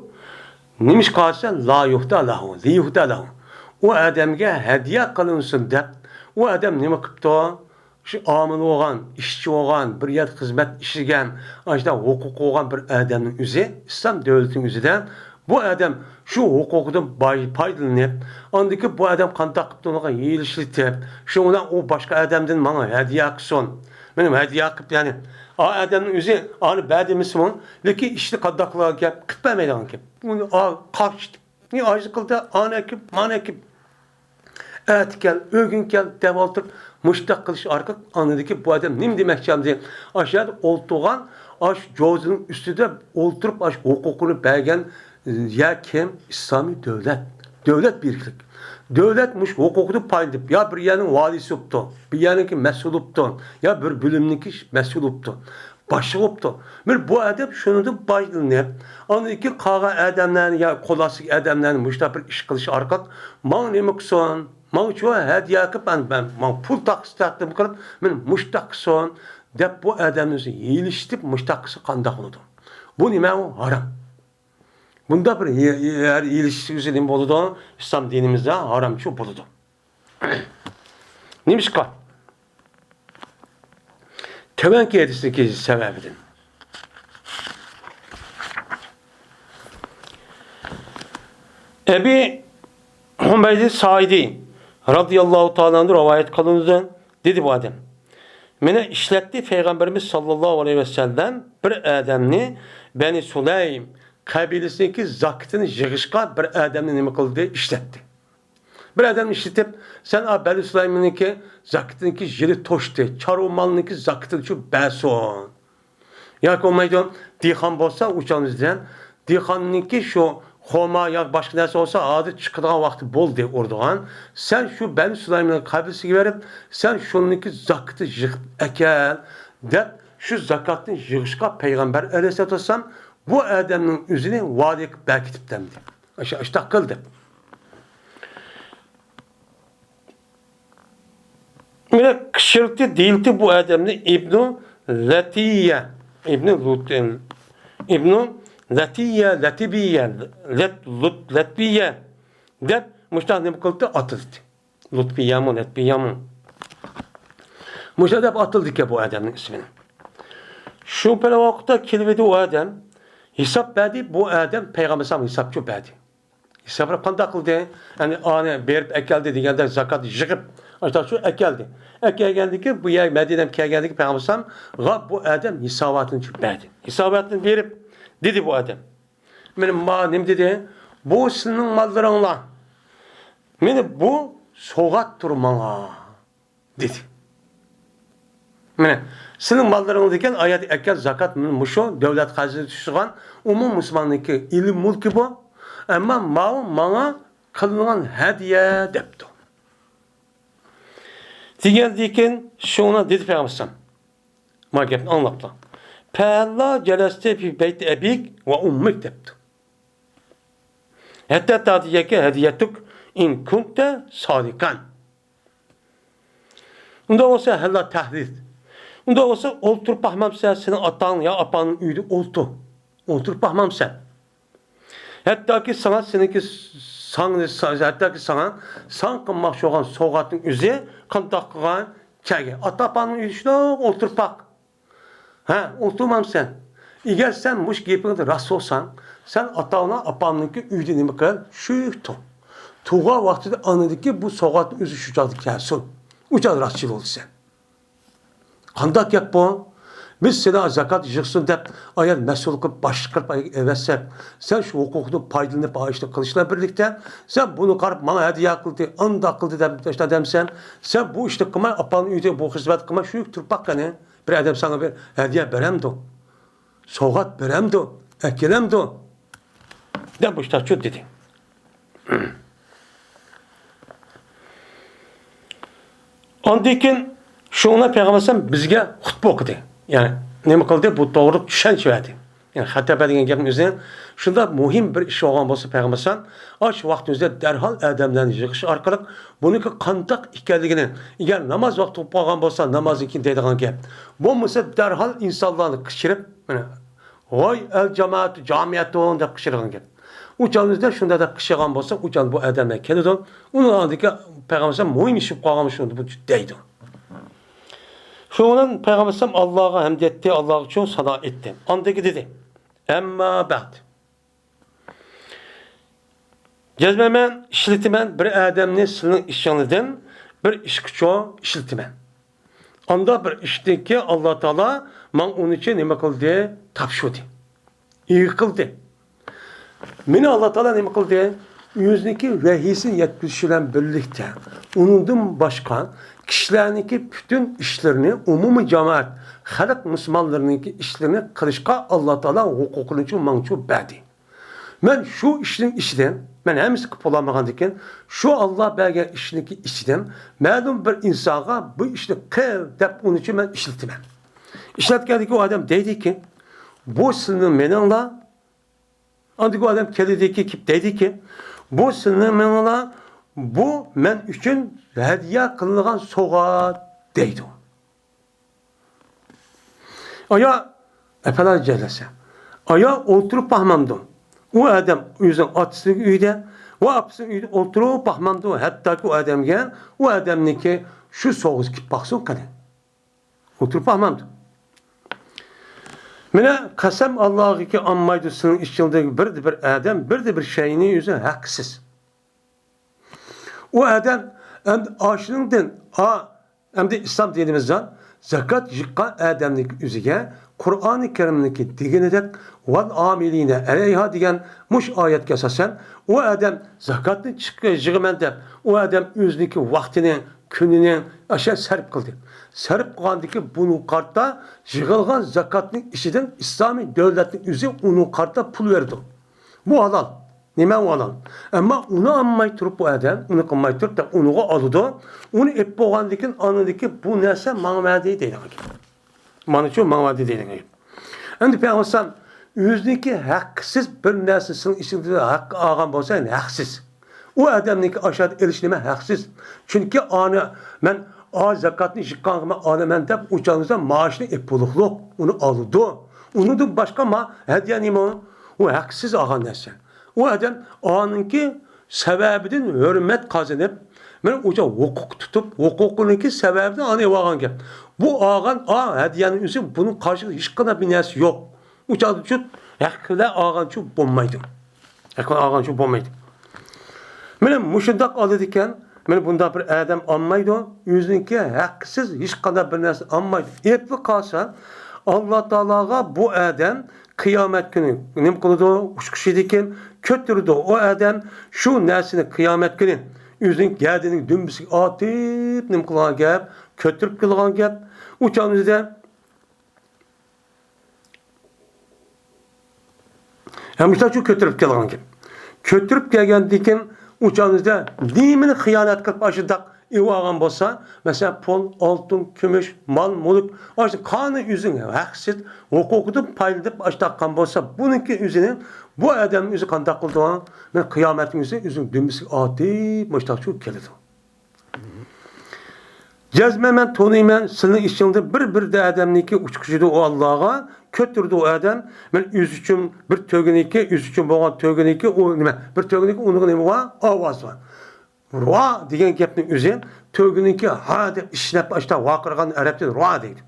نېمىشقا دېسە، لا يۇھدا لەھۇ، لىيۇھدا لەھۇ. ئۇ ئادەمگە ھەدىيە قىلىنسۇن دەپ، ئۇ ئادەم نېمە قىپتۇ؟ شۇ ئامىل بولغان، ئىشچى بولغان، بىر يەردە خىزمەت ئىشلىگەن، ئاشۇنداق ھوقۇقى بولغان بىر ئادەمنىڭ ئۆزى، ئىسلام دۆلىتىنىڭ ئۆزىدە بۇ ئادەم شۇ ھوقۇقىدىن باي-، پايدىلىنىپ، ئاندىن كېيىن بۇ ئادەم قانداق قىپتۇ ئۇنىڭغا ھىيلىشىۋېتىپ، شۇنىڭ بىلەن ئۇ باشقا ئادەمدىن ماڭا ھەدىيە قىلسۇن، مېنى ھەدىيە قىپ، يەنى ئا ئادەمنىڭ ئۆزى ئانى بەر دېمىسىمۇ، لېكىن ئىشنى قانداق قىلىدىغان گەپ، قىپ بەرمەيدىغان گەپ. ئۇنى ئا-، قاقشىتىپ، ئاجىز قىلدى، ئانى ئەكىپ، مانى ئەكىپ. ئەتە كەل، ئۆگۈن كەل دەپ ئولتۇرۇپ، مۇشۇنداق قىلىش ئارقىلىق ئاندىكى بۇ ئادەم نېمە دېمەكچى ئەمدى؟ ئاشۇ يەردە ئولتۇرغان، ئاشۇ جوزىنىڭ ئۈستىدە ئولتۇرۇپ، ئاشۇ ھوقۇقىنى بەرگەن يەر كىم؟ ئىسلامىي دۆلەت. دۆلەت بىرلىك. دۆلەت مۇشۇ ھوقۇقىدىن پايدىلىنىپ، يا بىر يەرنىڭ ۋالىيسى بوپتۇ، بىر يەرنىڭكى مەسئۇلى بوپتۇ، يا بىر بۆلۈمنىڭكى مەسئۇلى بوپتۇ. باشلىق بوپتۇ. بىر بۇ ئادەم شۇنىڭدىن پايدىلىنىپ، ئاندىن كېيىن قالغان ئادەملەرنى يا قول ئاستىدىكى ئادەملەرنى مۇشۇنداق بىر ئىش قىلىش ئارقىلىق، ماڭا نېمە قىلسۇن، ماڭا شۇ ھەدىيە قىلىپ، مەن، مەن، ماڭا پۇل تاقىسى تەقدىم قىلىپ، مېنى مۇشۇنداق قىلسۇن دەپ، بۇ ئادەمنى ئۆزى ھىيلىشتىپ مۇشۇنداق قىلسا قانداق بولىدۇ؟ بۇ نېمە ئۇ؟ ھارام. بۇنداق بىر ھىي-، ھىي-، ھىيلىشىش ئۆزى نېمە بولىدۇ؟ ئىسلام دىنىمىزدا ھارامچۇ بولىدۇ. نېمىشقا؟ تۆۋەنكى ھەدىستىكى سەۋەبىدىن. ئەبى ھۇمەيدى سائىدى رازىياللاھۇ تائالا ئەنھۇ رىۋايەت قىلىنىدۇ، دېدى بۇ ئادەم. مېنى ئىشلەتتى پەيغەمبىرىمىز ساللاللاھۇ ئەلەيھى ۋەسەللەم بىر ئادەمنى بەنى سۇلەيم قەبىلىسىنىڭكى زاكىتىنى يىغىشقا بىر ئادەمنى نېمە قىلدى؟ ئىشلەتتى. بىر ئادەمنى ئىشلىتىپ، سەن ئا بەنى سۇلەيمنىڭكى زاكىتىنىڭكى يىلى توشتى، چارۋا مالنىڭكى زاكىتىنى شۇ بەرسۇن. ياكى بولمايدۇ، دېھقان بولسا ئۇ چاغنىڭ ئۆزىدە، دېھقاننىڭكى شۇ خورما ياكى باشقا نەرسە بولسا، ھازىر چىقىدىغان ۋاقتى بولدى، ئۇرىدىغان. سەن شۇ بەنى سۇلەيمنىڭ قەبىلىسىگە بېرىپ، سەن شۇنىڭكى زاكىتىنى يىغىپ ئەكەل، دەپ، شۇ زاكاتنى يىغىشقا پەيغەمبەر ئەلەيھىسسالاتۇ ۋەسسالام بۇ ئادەمنىڭ ئۆزىنى ۋالىي قىلىپ بەركىتىپتىمدى. ئاشۇ، ئاشۇنداق قىل دەپ. مانا كىشىلتى دېيىلتى بۇ ئادەمنى ئىبنۇ لەتىيە، ئىبنۇ لۇت-، ئىبنۇ لەتىيە، لەتىبىيە، لەت-، لۇت-، لەتبىيە دەپ مۇشۇنداق نېمە قىلدى؟ ئاتىلدى. لۇتبىيەمۇ، لەتبىيەمۇ. مۇشۇنداق دەپ ئاتىلدىكەن بۇ ئادەمنىڭ ئىسمىنى. شۇ بىر ۋاقىتتا كېلىۋىدى ئۇ ئادەم، ھېساب بەردى، بۇ ئادەم پەيغەمبەر ئەلەيھىسسالام ھېسابچۇ بەردى. ھېسابنى قانداق قىلدى؟ يەنى ئانى بېرىپ ئەكەلدى دېگەندە زاكات يىغىپ، ئاشۇنداق شۇ ئەكەلدى. ئەكەلگەندىن كېيىن بۇ يەر مەدىنەگە كەلگەندىن كېيىن پەيغەمبەر ئەلەيھىسسالامغا بۇ ئادەم ھېساباتىنى بەردى. ھېساباتىنى بېرىپ دېدى بۇ ئادەم. مېنى ما-، نېمە دېدى؟ بۇ سىلىنىڭ ماللىرىڭلار. مېنى بۇ سوۋغاتتۇر ماڭا. دېدى. مانا، سېنىڭ ماللىرىڭ دېگەن ئايەت ئەكەل زاكات، مانا مۇشۇ دۆلەت خەزىنىسىگە چۈشىدىغان ئومۇم مۇسۇلماننىڭكى ئىلى مۈلكى بۇ. ئەمما ماۋۇ ماڭا قىلىنغان ھەدىيە دەپتۇ. دېگەندىن كېيىن شۇڭا دېدى پەيغەمبەر ئەلەيھىسسالام، ما گەپنى ئاڭلاپلا. پەلا جەلەستە فى بەيتى ئەبىك ۋە ئۇممىك دەپتۇ. ھەتتا تاتىيەكە ھەدىيەتۇك ئىن كۇنتە سادىقەن. ئۇنداق بولسا، ھەللا تەھدىد. ئۇنداق بولسا، ئولتۇرۇپ باقمامسەن، سېنىڭ ئاتاڭ يا ئاپاڭنىڭ ئۆيىدە ئولتۇر. ئولتۇرۇپ باقمامسەن. ھەتتاكى ساڭا سېنىڭكى ساڭ-، ھەتتاكى ساڭا ساڭ قىلماقچى بولغان سوۋغاتنىڭ ئۆزى قانداق قىلغان؟ كەلگەن. ئاتا-ئاپاڭنىڭ ئۆيىدە شۇنداق ئولتۇرۇپ باق. ھە، ئولتۇرمامسەن؟ ئەگەر سەن مۇشۇ گېپىڭدە راست بولساڭ، سەن ئاتاڭنىڭ، ئاپامنىڭكى ئۆيىدە نېمە قىل؟ شۇ تۇر. تۇرغان ۋاقتىدا ئاندىن كېيىن بۇ سوۋغاتنىڭ ئۆزى شۇ چاغدا كەلسۇن. ئۇ چاغدا راستچىل بولىسەن. قانداق گەپ بۇ؟ بىز سېنى زاكات يىغسۇن دەپ، ئايال مەسئۇل قىلىپ، باشلىق قىلىپ ئەۋەتسەك، سەن شۇ ھوقۇقتىن پايدىلىنىپ، ئاشۇنى قىلىشلا بىرلىكتە، سەن بۇنى قاراپ، ماڭا ھەدىيە قىلدى، ئانداق قىلدى دەپ، دەمسەن، سەن بۇ ئىشنى قىلماي، ئاپاڭنىڭ ئۆيىدە بۇ خىزمەت قىلماي، شۇ تۇرۇپ باق قېنى. بىر ئادەم ساڭا بىر ھەدىيە بېرەمدۇ؟ سوۋغات بېرەمدۇ؟ ئەكېلەمدۇ؟ دەپ مۇشتاچۇ دېدى. ئاندىن كېيىن شۇڭا پەيغەمبەر ئەلەيھىسسالام بىزگە خۇتبە ئوقۇدى. يەنى نېمە قىلدى؟ بۇ توغرىلىق چۈشەنچە بەردى. يەنى خەتەبە دېگەن گەپنىڭ ئۆزى شۇنداق مۇھىم بىر ئىش بولغان بولسا، پەيغەمبەر ئەلەيھىسسالام ئاشۇ ۋاقىتنىڭ ئۆزىدە دەرھال ئادەملەرنى يىغىش ئارقىلىق بۇنىڭكى قانداق ئىكەنلىكىنى، ئەگەر ناماز ۋاقتى بولۇپ قالغان بولسا، نامازدىن كېيىن دەيدىغان گەپ. بولمىسا دەرھال ئىنسانلارنى قىچقىرىپ، مانا، ۋاي ئەل جامائەتۇ جامىئەتۇن دەپ قىچقىرغان گەپ. ئۇ چاغنىڭ ئۆزىدە شۇنداق دەپ قىچقىرغان بولسا، ئۇ چاغدا بۇ ئادەملەر كېلىدۇ. ئۇنىڭ ئالدىدىكى پەيغەمبەر ئەلەيھىسسالام مۇھىم ئىش بولۇپ قالغان شۇنداق بۇ دەيدۇ. شۇنىڭ بىلەن پەيغەمبەر ئەلەيھىسسالام ئاللاغا ھەمد ئېيتتى، ئاللاغا شۇ سانا ئېيتتى. ئاندىن كېيىن دېدى، ئەمما بەئد. جەزمەن مەن ئىشلىتىمەن بىر ئادەمنى سىلىنىڭ ئىشىڭلاردىن بىر ئىشقىچۇ ئىشلىتىمەن. ئانداق بىر ئىشتىنكى ئاللا تائالا ماڭا ئۇنىچە نېمە قىلدى؟ تاپشۇردى. ئىگە قىلدى. مېنى ئاللا تائالا نېمە قىلدى؟ ئۆزىنىڭكى ۋەھىيسىنى يەتكۈزۈشى بىلەن بىرلىكتە، ئۇنىڭدىن باشقا كىشىلەرنىڭكى پۈتۈن ئىشلىرىنى، ئومۇمىي جامائەت، خەلق مۇسۇلمانلىرىنىڭكى ئىشلىرىنى قىلىشقا ئاللا تائالا ھوقۇقىنىچۇ ماڭچۇ بەردى. مەن شۇ ئىشنىڭ ئىچىدىن، مەن ھەممىسىنى قىلىپ بولالمىغاندىكىن، شۇ ئاللا بەرگەن ئىشنىڭكى ئىچىدىن مەلۇم بىر ئىنسانغا بۇ ئىشنى قىل دەپ ئۇنىچۇ مەن ئىشلىتىمەن. ئىشلەتكەندىكى ئۇ ئادەم دەيدىكى، بۇ سىلىنىڭ مېنىڭلا. ئاندىكى ئۇ ئادەم كېلىدىكى، كېلىپ دەيدىكى، بۇ سىلىنىڭ مېنىڭلا، بۇ مەن ئۈچۈن ھەدىيە قىلىنغان سوۋغا دەيدۇ. ئايا، ئەپەلا جەلەسە. ئايا ئولتۇرۇپ باقمامدۇ؟ ئۇ ئادەم ئۆزىنىڭ ئاتىسىنىڭ ئۆيىدە ۋە ئاپىسىنىڭ ئۆيىدە ئولتۇرۇپ باقمامدۇ؟ ھەتتاكى ئۇ ئادەمگە ئۇ ئادەمنىڭكى شۇ سوۋغىسى كېلىپ باقسۇن قېنى. ئولتۇرۇپ باقمامدۇ؟ مانا قەسەم ئاللاغىكى ئالمايدۇ سېنىڭ ئىچىڭدىكى بىردە بىر ئادەم، بىردە بىر شەينى ئۆزى ھەقسىز. ئۇ ئادەم ئەمدى ئاشۇنىڭدىن، ئا، ئەمدى ئىسلام دىنىمىزدا زاكات يىغقان ئادەمنىڭ ئۆزىگە قۇرئانى كەرىمنىڭكى دېگىنىدەك، ۋەل ئامىلىنە ئەلەيھا دېگەن مۇشۇ ئايەتكە ئاساسەن، ئۇ ئادەم زاكاتنى چىق-، يىغىمەن دەپ، ئۇ ئادەم ئۆزىنىڭكى ۋاقتىنى، كۈنىنى ئاشۇ سەرپ قىلدى. سەرپ قىلغاندىكى بۇنىڭغا قارىتا يىغىلغان زاكاتنىڭ ئىچىدىن ئىسلامىي دۆلەتنىڭ ئۆزى ئۇنىڭغا قارىتا پۇل بېرىدۇ. بۇ ھالال. نېمە ئۇ ھالال؟ ئەمما ئۇنى ئالماي تۇرۇپ بۇ ئادەم، ئۇنى قىلماي تۇرۇپ، دەپ ئۇنىغا ئالىدۇ. ئۇنى ئېلىپ بولغاندىن كېيىن، ئاندىن كېيىن بۇ نەرسە ماڭا بەردى دەيدىغان گەپ. مانا شۇ ماڭا بەردى دەيدىغان گەپ. ئەمدى پەيغەمبەر ئەلەيھىسسالام ئۆزىنىڭكى ھەقسىز بىر نەرسە سېنىڭ ئىچىڭدە ھەق ئالغان بولسا، يەنى ھەقسىز. ئۇ ئادەمنىڭكى ئاشۇ يەردە ئېلىش نېمە ھەقسىز. چۈنكى ئانى مەن ئا زاكاتنى يىغقانغا مەن ئالىمەن دەپ، ئۇ چاغدا مائاشنى ئېلىپ بولۇقلۇق، ئۇنى ئالىدۇ. ئۇنىڭدىن باشقا ما ھەدىيە نېمە؟ ئۇ ھەقسىز ئالغان نەرسە. ئۇ ئادەم ئانىڭكى سەۋەبىدىن ھۆرمەت قازىنىپ، مانا ئۇ چاغ ھوقۇق تۇتۇپ، ھوقۇقىنىڭكى سەۋەبىدىن ئانى ئالغان گەپ. بۇ ئالغان ئا ھەدىيەنىڭ ئۆزى بۇنىڭ قارشىسىدا ھېچقانداق بىر نەرسە يوق. ئۇ چاغدا شۇ ھەق بىلەن ئالغانچۇ بولمايدۇ. ھەق بىلەن ئالغانچۇ بولمايدۇ. مانا مۇشۇنداق ئالىدىكەن، مانا بۇنداق بىر ئادەم ئالمايدۇ. ئۆزىنىڭكى ھەقسىز ھېچقانداق بىر نەرسە ئالمايدۇ. ئېلىپلا قالسا، ئاللا تائالاغا بۇ ئادەم قىيامەت كۈنى نېمە قىلىدۇ؟ ئۇچقۇچىدىكەن، كۆتۈرىدۇ. ئۇ ئادەم شۇ نەرسىنى قىيامەت كۈنى ئۆزىنىڭ گەدىنىڭ دۈمبىسىگە ئاتىپ نېمە قىلغان گەپ؟ كۆتۈرۈپ كېلىدىغان گەپ. ئۇ چاغدا ھەم مۇشۇنداق شۇ كۆتۈرۈپ كەلگەن گەپ. كۆتۈرۈپ كەلگەندىن كېيىن ئۇ چاغدا نېمىنى خىيانەت قىلىپ ئاشۇنداق ئېلىۋالغان بولسا، مەسىلەن، پۇل، ئالتۇن، كۈمۈش، مال، مۈلۈك، ئاشۇ قانۇن ئۆزىنىڭ ھەقسىز ھوقۇقىدىن پايدىلىنىپ ئاشۇنداق قىلغان بولسا، بۇنىڭكى ئۆزىنى، بۇ ئادەمنىڭ ئۆزى قانداق قىلىدۇ؟ مانا قىيامەتنىڭ ئۆزى ئۆزىنىڭ دۈمبىسىگە ئاتىپ مۇشۇنداق شۇ كېلىدۇ. جەزمەن مەن تونۇيمەن، سىلىنىڭ ئىچىڭدە بىر بىردە ئادەمنىڭكى ئۇچقۇچىدۇ ئۇ ئاللاغا، كۆتۈرىدۇ ئۇ ئادەم. مەن ئۆزى ئۈچۈن بىر تۆگىنىڭكى، ئۆزى ئۈچۈن بولغان تۆگىنىڭكى، ئۇ نېمە، بىر تۆگىنىڭكى ئۇنىڭغا نېمە بار؟ ئاۋازى بار. رۇئا دېگەن گەپنىڭ ئۆزى تۆگىنىڭكى ھا دەپ ئىشلەپ ئاشتا ۋارقىرىغان ئەرەبتىن رۇئا دەيدۇ.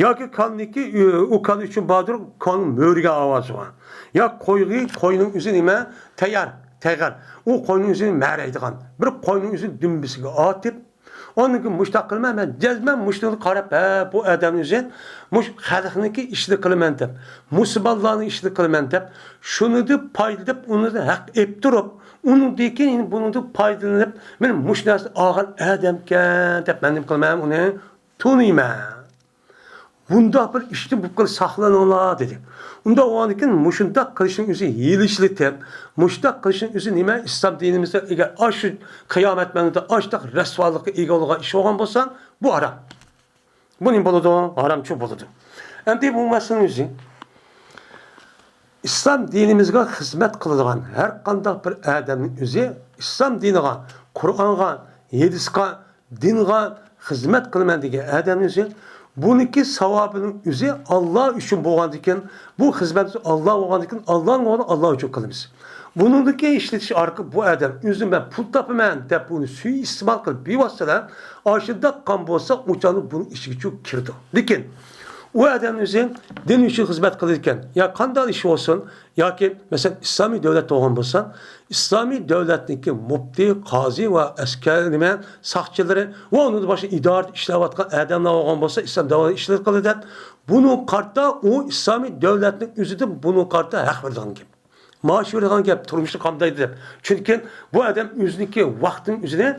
ياكى كالنىكى، ئۇ كال ئۈچۈن باردۇر، كالنىڭ مۆرىگەن ئاۋازى بار. يا قويغى، قوينىڭ ئۆزى نېمە؟ تەييار، تەييار. ئۇ قوينىڭ ئۆزىنى مەرەيدىغان، بىر قوينىڭ ئۆزىنى دۈمبىسىگە ئاتىپ، ئاندىن كېيىن مۇشۇنداق قىلىمەن، مەن جەزمەن مۇشۇنى قاراپ، ھە، بۇ ئادەمنى ئۆزى مۇشۇ خەلقنىڭكى ئىشىنى قىلىمەن دەپ، مۇسۇلمانلارنىڭ ئىشىنى قىلىمەن دەپ، شۇنىڭدىن پايدىلىنىپ، ئۇنىڭدىن ھەق ئېلىپ تۇرۇپ، ئۇنىڭدىن كېيىن بۇنىڭدىن پايدىلىنىپ، مەن مۇشۇ نەرسىنى ئالغان ئادەمكەن دەپ، مەن نېمە قىلىمەن، ئۇنى تونۇيمەن. بۇنداق بىر ئىشتىن بۇ قىل ساقلىنىڭلار، دېدى. ئۇنداق بولغاندىكىن مۇشۇنداق قىلىشنىڭ ئۆزى ھىيلىچىلىك دەپ، مۇشۇنداق قىلىشنىڭ ئۆزى نېمە؟ ئىسلام دىنىمىزدا ئەگەر ئاشۇ قىيامەت مەنزىلىدە ئاشۇنداق رەسۋالىققا ئىگە بولغان ئىش بولغان بولسا، بۇ ھارام. بۇ نېمە بولىدۇ؟ ھارامچۇ بولىدۇ. ئەمدى بۇ مەسىلىنىڭ ئۆزى ئىسلام دىنىمىزغا خىزمەت قىلىدىغان ھەر قانداق بىر ئادەمنىڭ ئۆزى ئىسلام دىنىغا، قۇرئانغا، ھەدىسقا، دىنغا خىزمەت قىلىمەن دېگەن ئادەمنىڭ ئۆزى، بۇنىڭكى ساۋابىنىڭ ئۆزى ئاللا ئۈچۈن بولغاندىكىن، بۇ خىزمەت ئاللا بولغاندىكىن، ئاللانىڭ ئورنىدا ئاللا ئۈچۈن قىلىمىز. بۇنىڭدىكى ئىشلىتىش ئارقىلىق بۇ ئادەم ئۆزى مەن پۇل تاپىمەن دەپ بۇنى سۇيىئىستېمال قىلىپ بىۋاسىتە ئاشۇنداق قىلغان بولسا، ئۇ چاغدا بۇنىڭ ئىچىگە چۈ-، كىرىدۇ. لېكىن ئۇ ئادەم ئۆزى دىن ئۈچۈن خىزمەت قىلىدىكەن، يا قانداق ئىش بولسۇن، ياكى مەسىلەن ئىسلامىي دۆلەت بولغان بولسا، ئىسلامىي دۆلەتنىڭكى مۇپتى، قازى ۋە ئەسكەر، نېمە، ساقچىلىرى ۋە ئۇنىڭدىن باشقا ئىدارىدە ئىشلەۋاتقان ئادەملەر بولغان بولسا، ئىسلام دەۋا ئىشلىرى قىلىدۇ دەپ، بۇنىڭغا قارىتا ئۇ ئىسلامىي دۆلەتنىڭ ئۆزىدىن بۇنىڭغا قارىتا ھەق بېرىدىغان گەپ. مائاش بېرىدىغان گەپ، تۇرمۇشنى قامدايدۇ دەپ. چۈنكى بۇ ئادەم ئۆزىنىڭكى ۋاقتىنىڭ ئۆزىنى،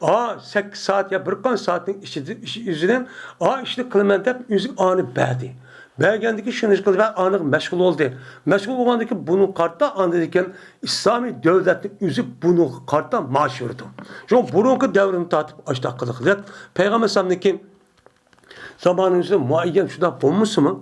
ئا، سەككىز سائەت يا بىر قانچە سائەتنىڭ ئىچىدە، ئىش-، ئۆزىنى، ئا، ئىشنى قىلىمەن دەپ ئۆزىگە ئانى بەردى. بەرگەندىكىن شۇنى قىلىپ ئانىغا مەشغۇل بولدى. مەشغۇل بولغاندىكىن بۇنىڭغا قارىتا ئاندىن كېيىن ئىسلامىي دۆلەتنىڭ ئۆزى بۇنىڭغا قارىتا مائاش بېرىدۇ. شۇڭا بۇرۇنقى دەۋردىن تارتىپ ئاشۇنداق قىلىقلىق. پەيغەمبەر ئەلەيھىسسالامنىڭكى زامانىمىزدا مۇئەييەن شۇنداق بولمىسىمۇ،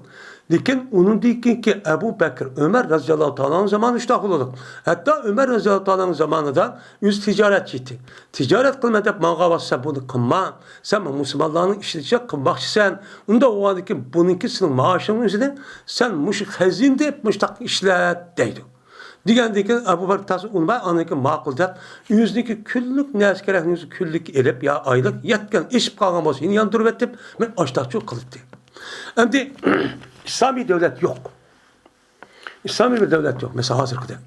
لېكىن ئۇنىڭدىن كېيىنكى ئەبۇ بەكىر، ئۆمەر رەزىياللاھۇ تائالا ئانھۇ زامانى شۇنداق بولىدۇ. ھەتتا ئۆمەر رەزىياللاھۇ تائالا ئانھۇ زامانىدا ئۆزى تىجارەتچى ئىدى. تىجارەت قىلىمەن دەپ ماڭغان ۋاقىت سەن بۇنى قىلما. سەن مۇسۇلمانلارنىڭ ئىشىنى چىقىپ قىلماقچىسەن. ئۇنداق بولغاندىن كېيىن بۇنىڭكى سېنىڭ مائاشىڭنىڭ ئۆزىنى سەن مۇشۇ خەزىنە دەپ مۇشۇنداق ئىشلەت دەيدۇ. دېگەندىن كېيىن ئەبۇ بەكىر تاسا ئۇنىماي، ئاندىن كېيىن ماقۇل دەپ، ئۆزىنىڭكى كۈنلۈك نەرسە كېرەكنى ئۆزى كۈنلۈك ئېلىپ، يا ئايلىق يەتكەن ئېشىپ قالغان بولسا يەنە ياندۇرۇۋېتىپ، مەن ئاشتاقچىلىق قىلاتتى. ئەمدى ئىسلامىي دۆلەت يوق. ئىسلامىي بىر دۆلەت يوق، مەسىلەن، ھازىرقىدەك.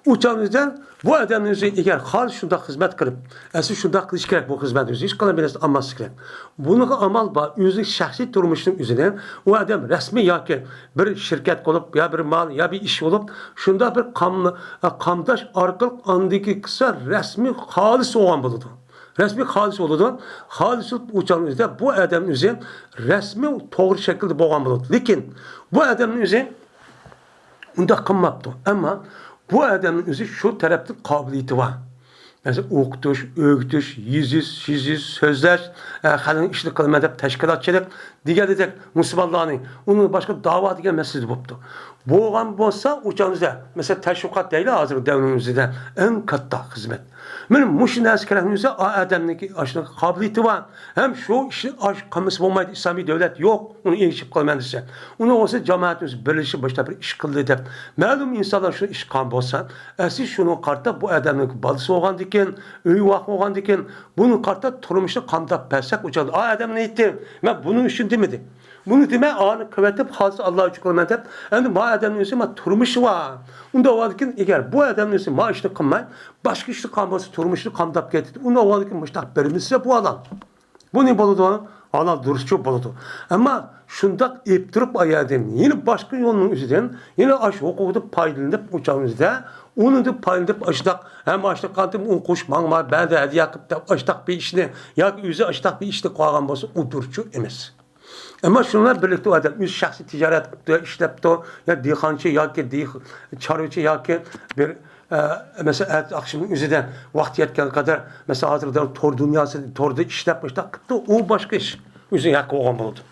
ئۇ چاغنىڭدا بۇ ئادەمنىڭ ئۆزى ئەگەر خالىس شۇنداق خىزمەت قىلىپ، ئەسلى شۇنداق قىلىش كېرەك، بۇ خىزمەتنى ئۆزى ھېچقانداق بىر نەرسە ئالماسلىق كېرەك. بۇنىڭغا ئامال بار، ئۆزىنىڭ شەخسىي تۇرمۇشىنىڭ ئۆزىنى ئۇ ئادەم رەسمىي ياكى بىر شىركەت بولۇپ، يا بىر مال، يا بىر ئىش بولۇپ، شۇنداق بىر قام-، قامداش ئارقىلىق ئاندىكى قىلسا رەسمىي خالىس بولغان بولىدۇ. رەسمىي خالىس بولىدۇ. خالىس بولۇپ ئۇ چاغنىڭ ئۆزىدە بۇ ئادەمنىڭ ئۆزى رەسمىي توغرا شەكىلدە بولغان بولىدۇ. لېكىن بۇ ئادەمنىڭ ئۆزى ئۇنداق قىلماپتۇ. ئەمما بۇ ئادەمنىڭ ئۆزى شۇ تەرەپتىن قابىلىيىتى بار. مەسىلەن، ئوقۇتۇش، ئۆگىتىش، يېزىش، يېزىش، سۆزلەش، ئە، خەلقنىڭ ئىشىنى قىلىمەن دەپ تەشكىلاتچىلىق دېگەندەك مۇسۇلمانلارنى، ئۇنىڭ باشقا داۋا دېگەن مەسىلىدە بوپتۇ. بولغان بولسا ئۇ چاغدا، مەسىلەن، تەشۋىقات دەيلى ھازىرقى دەۋرنىڭ ئۆزىدە ئەڭ كاتتا خىزمەت. مانا مۇشۇ نەرسە كېرەكنىڭ ئۆزى ئا-، ئادەمنىڭكى ئاشۇنىڭ قابىلىيىتى بار. ھەم شۇ ئىشنى ئاش قىلمىسا بولمايدۇ، ئىسلامىي دۆلەت يوق، ئۇنى ئېگىشىپ قىلىمەن دېسە. ئۇنىڭ بولسا جامائەتنىڭ ئۆزى بىرلىشىپ باشتا بىر ئىش قىلدى دەپ مەلۇم ئىنسانلار شۇ ئىش قىلغان بولسا، ئەسلى شۇنىڭغا قارىتا بۇ ئادەمنىڭ بالىسى بولغاندىكىن، ئۆيى ۋاق بولغاندىكىن، بۇنىڭغا قارىتا تۇرمۇشنى قامداپ بەرسەك، ئۇ چاغدا ئا ئادەمنى ئېيتتىم، مەن بۇنىڭ ئۈچۈن دېمىدىم. بۇنى دېمەي، ئانى قىلىۋېتىپ، خالىس ئاللا ئۈچۈن قىلىمەن دەپ، ئەمدى ما ئادەمنىڭ ئۆزى ما تۇرمۇشى بار. ئۇنداق بولغاندىكىن، ئەگەر بۇ ئادەمنىڭ ئۆزى ما ئىشنى قىلماي، باشقا ئىشنى قىلغان بولسا، تۇرمۇشىنى قامداپ كېتىدۇ. ئۇنداق بولغاندىكىن، مۇشۇنداق بېرىمىز دېسە، بۇ ھالال. بۇ نېمە بولىدۇ؟ ھالال دۇرۇسچۇ بولىدۇ. ئەمما شۇنداق ئېلىپ تۇرۇپ، ئايەردىن يەنە باشقا يولنىڭ ئۆزىدىن، يەنە ئاشۇ ھوقۇقىدىن پايدىلىنىپ، ئۇ چاغىمىزدا ئۇنىڭدىن پايدىلىنىپ، ئاشۇنداق ھەم ئاشۇنداق قىلىپ، ئۇنى قوشۇپ ماڭا بەردى، ھەدىيە قىلىپ دەپ، ئاشۇنداق بىر ئىشنى ياكى ئۆزى ئاشۇنداق بىر ئىشنى قىلغان بولسا، ئۇ دۇرۇسچۇ ئەمەس. ئەمما شۇنىڭ بىلەن بىرلىكتە ئۇ ئادەم ئۆزى شەخسىي تىجارەت قىلىپتۇ، ئىشلەپتۇ، يا دېھقانچى ياكى دېھ-، چارۋىچى ياكى بىر، ئە، مەسىلەن، ئەتە ئاخشىمنىڭ ئۆزىدە ۋاقتى يەتكەن قەدەر، مەسىلەن، ھازىر دەل تور دۇنياسى، توردا ئىشلەپ مۇشۇنداق قىپتۇ، ئۇ باشقا ئىش. ئۆزىنىڭ ھەققى بولغان بولىدۇ.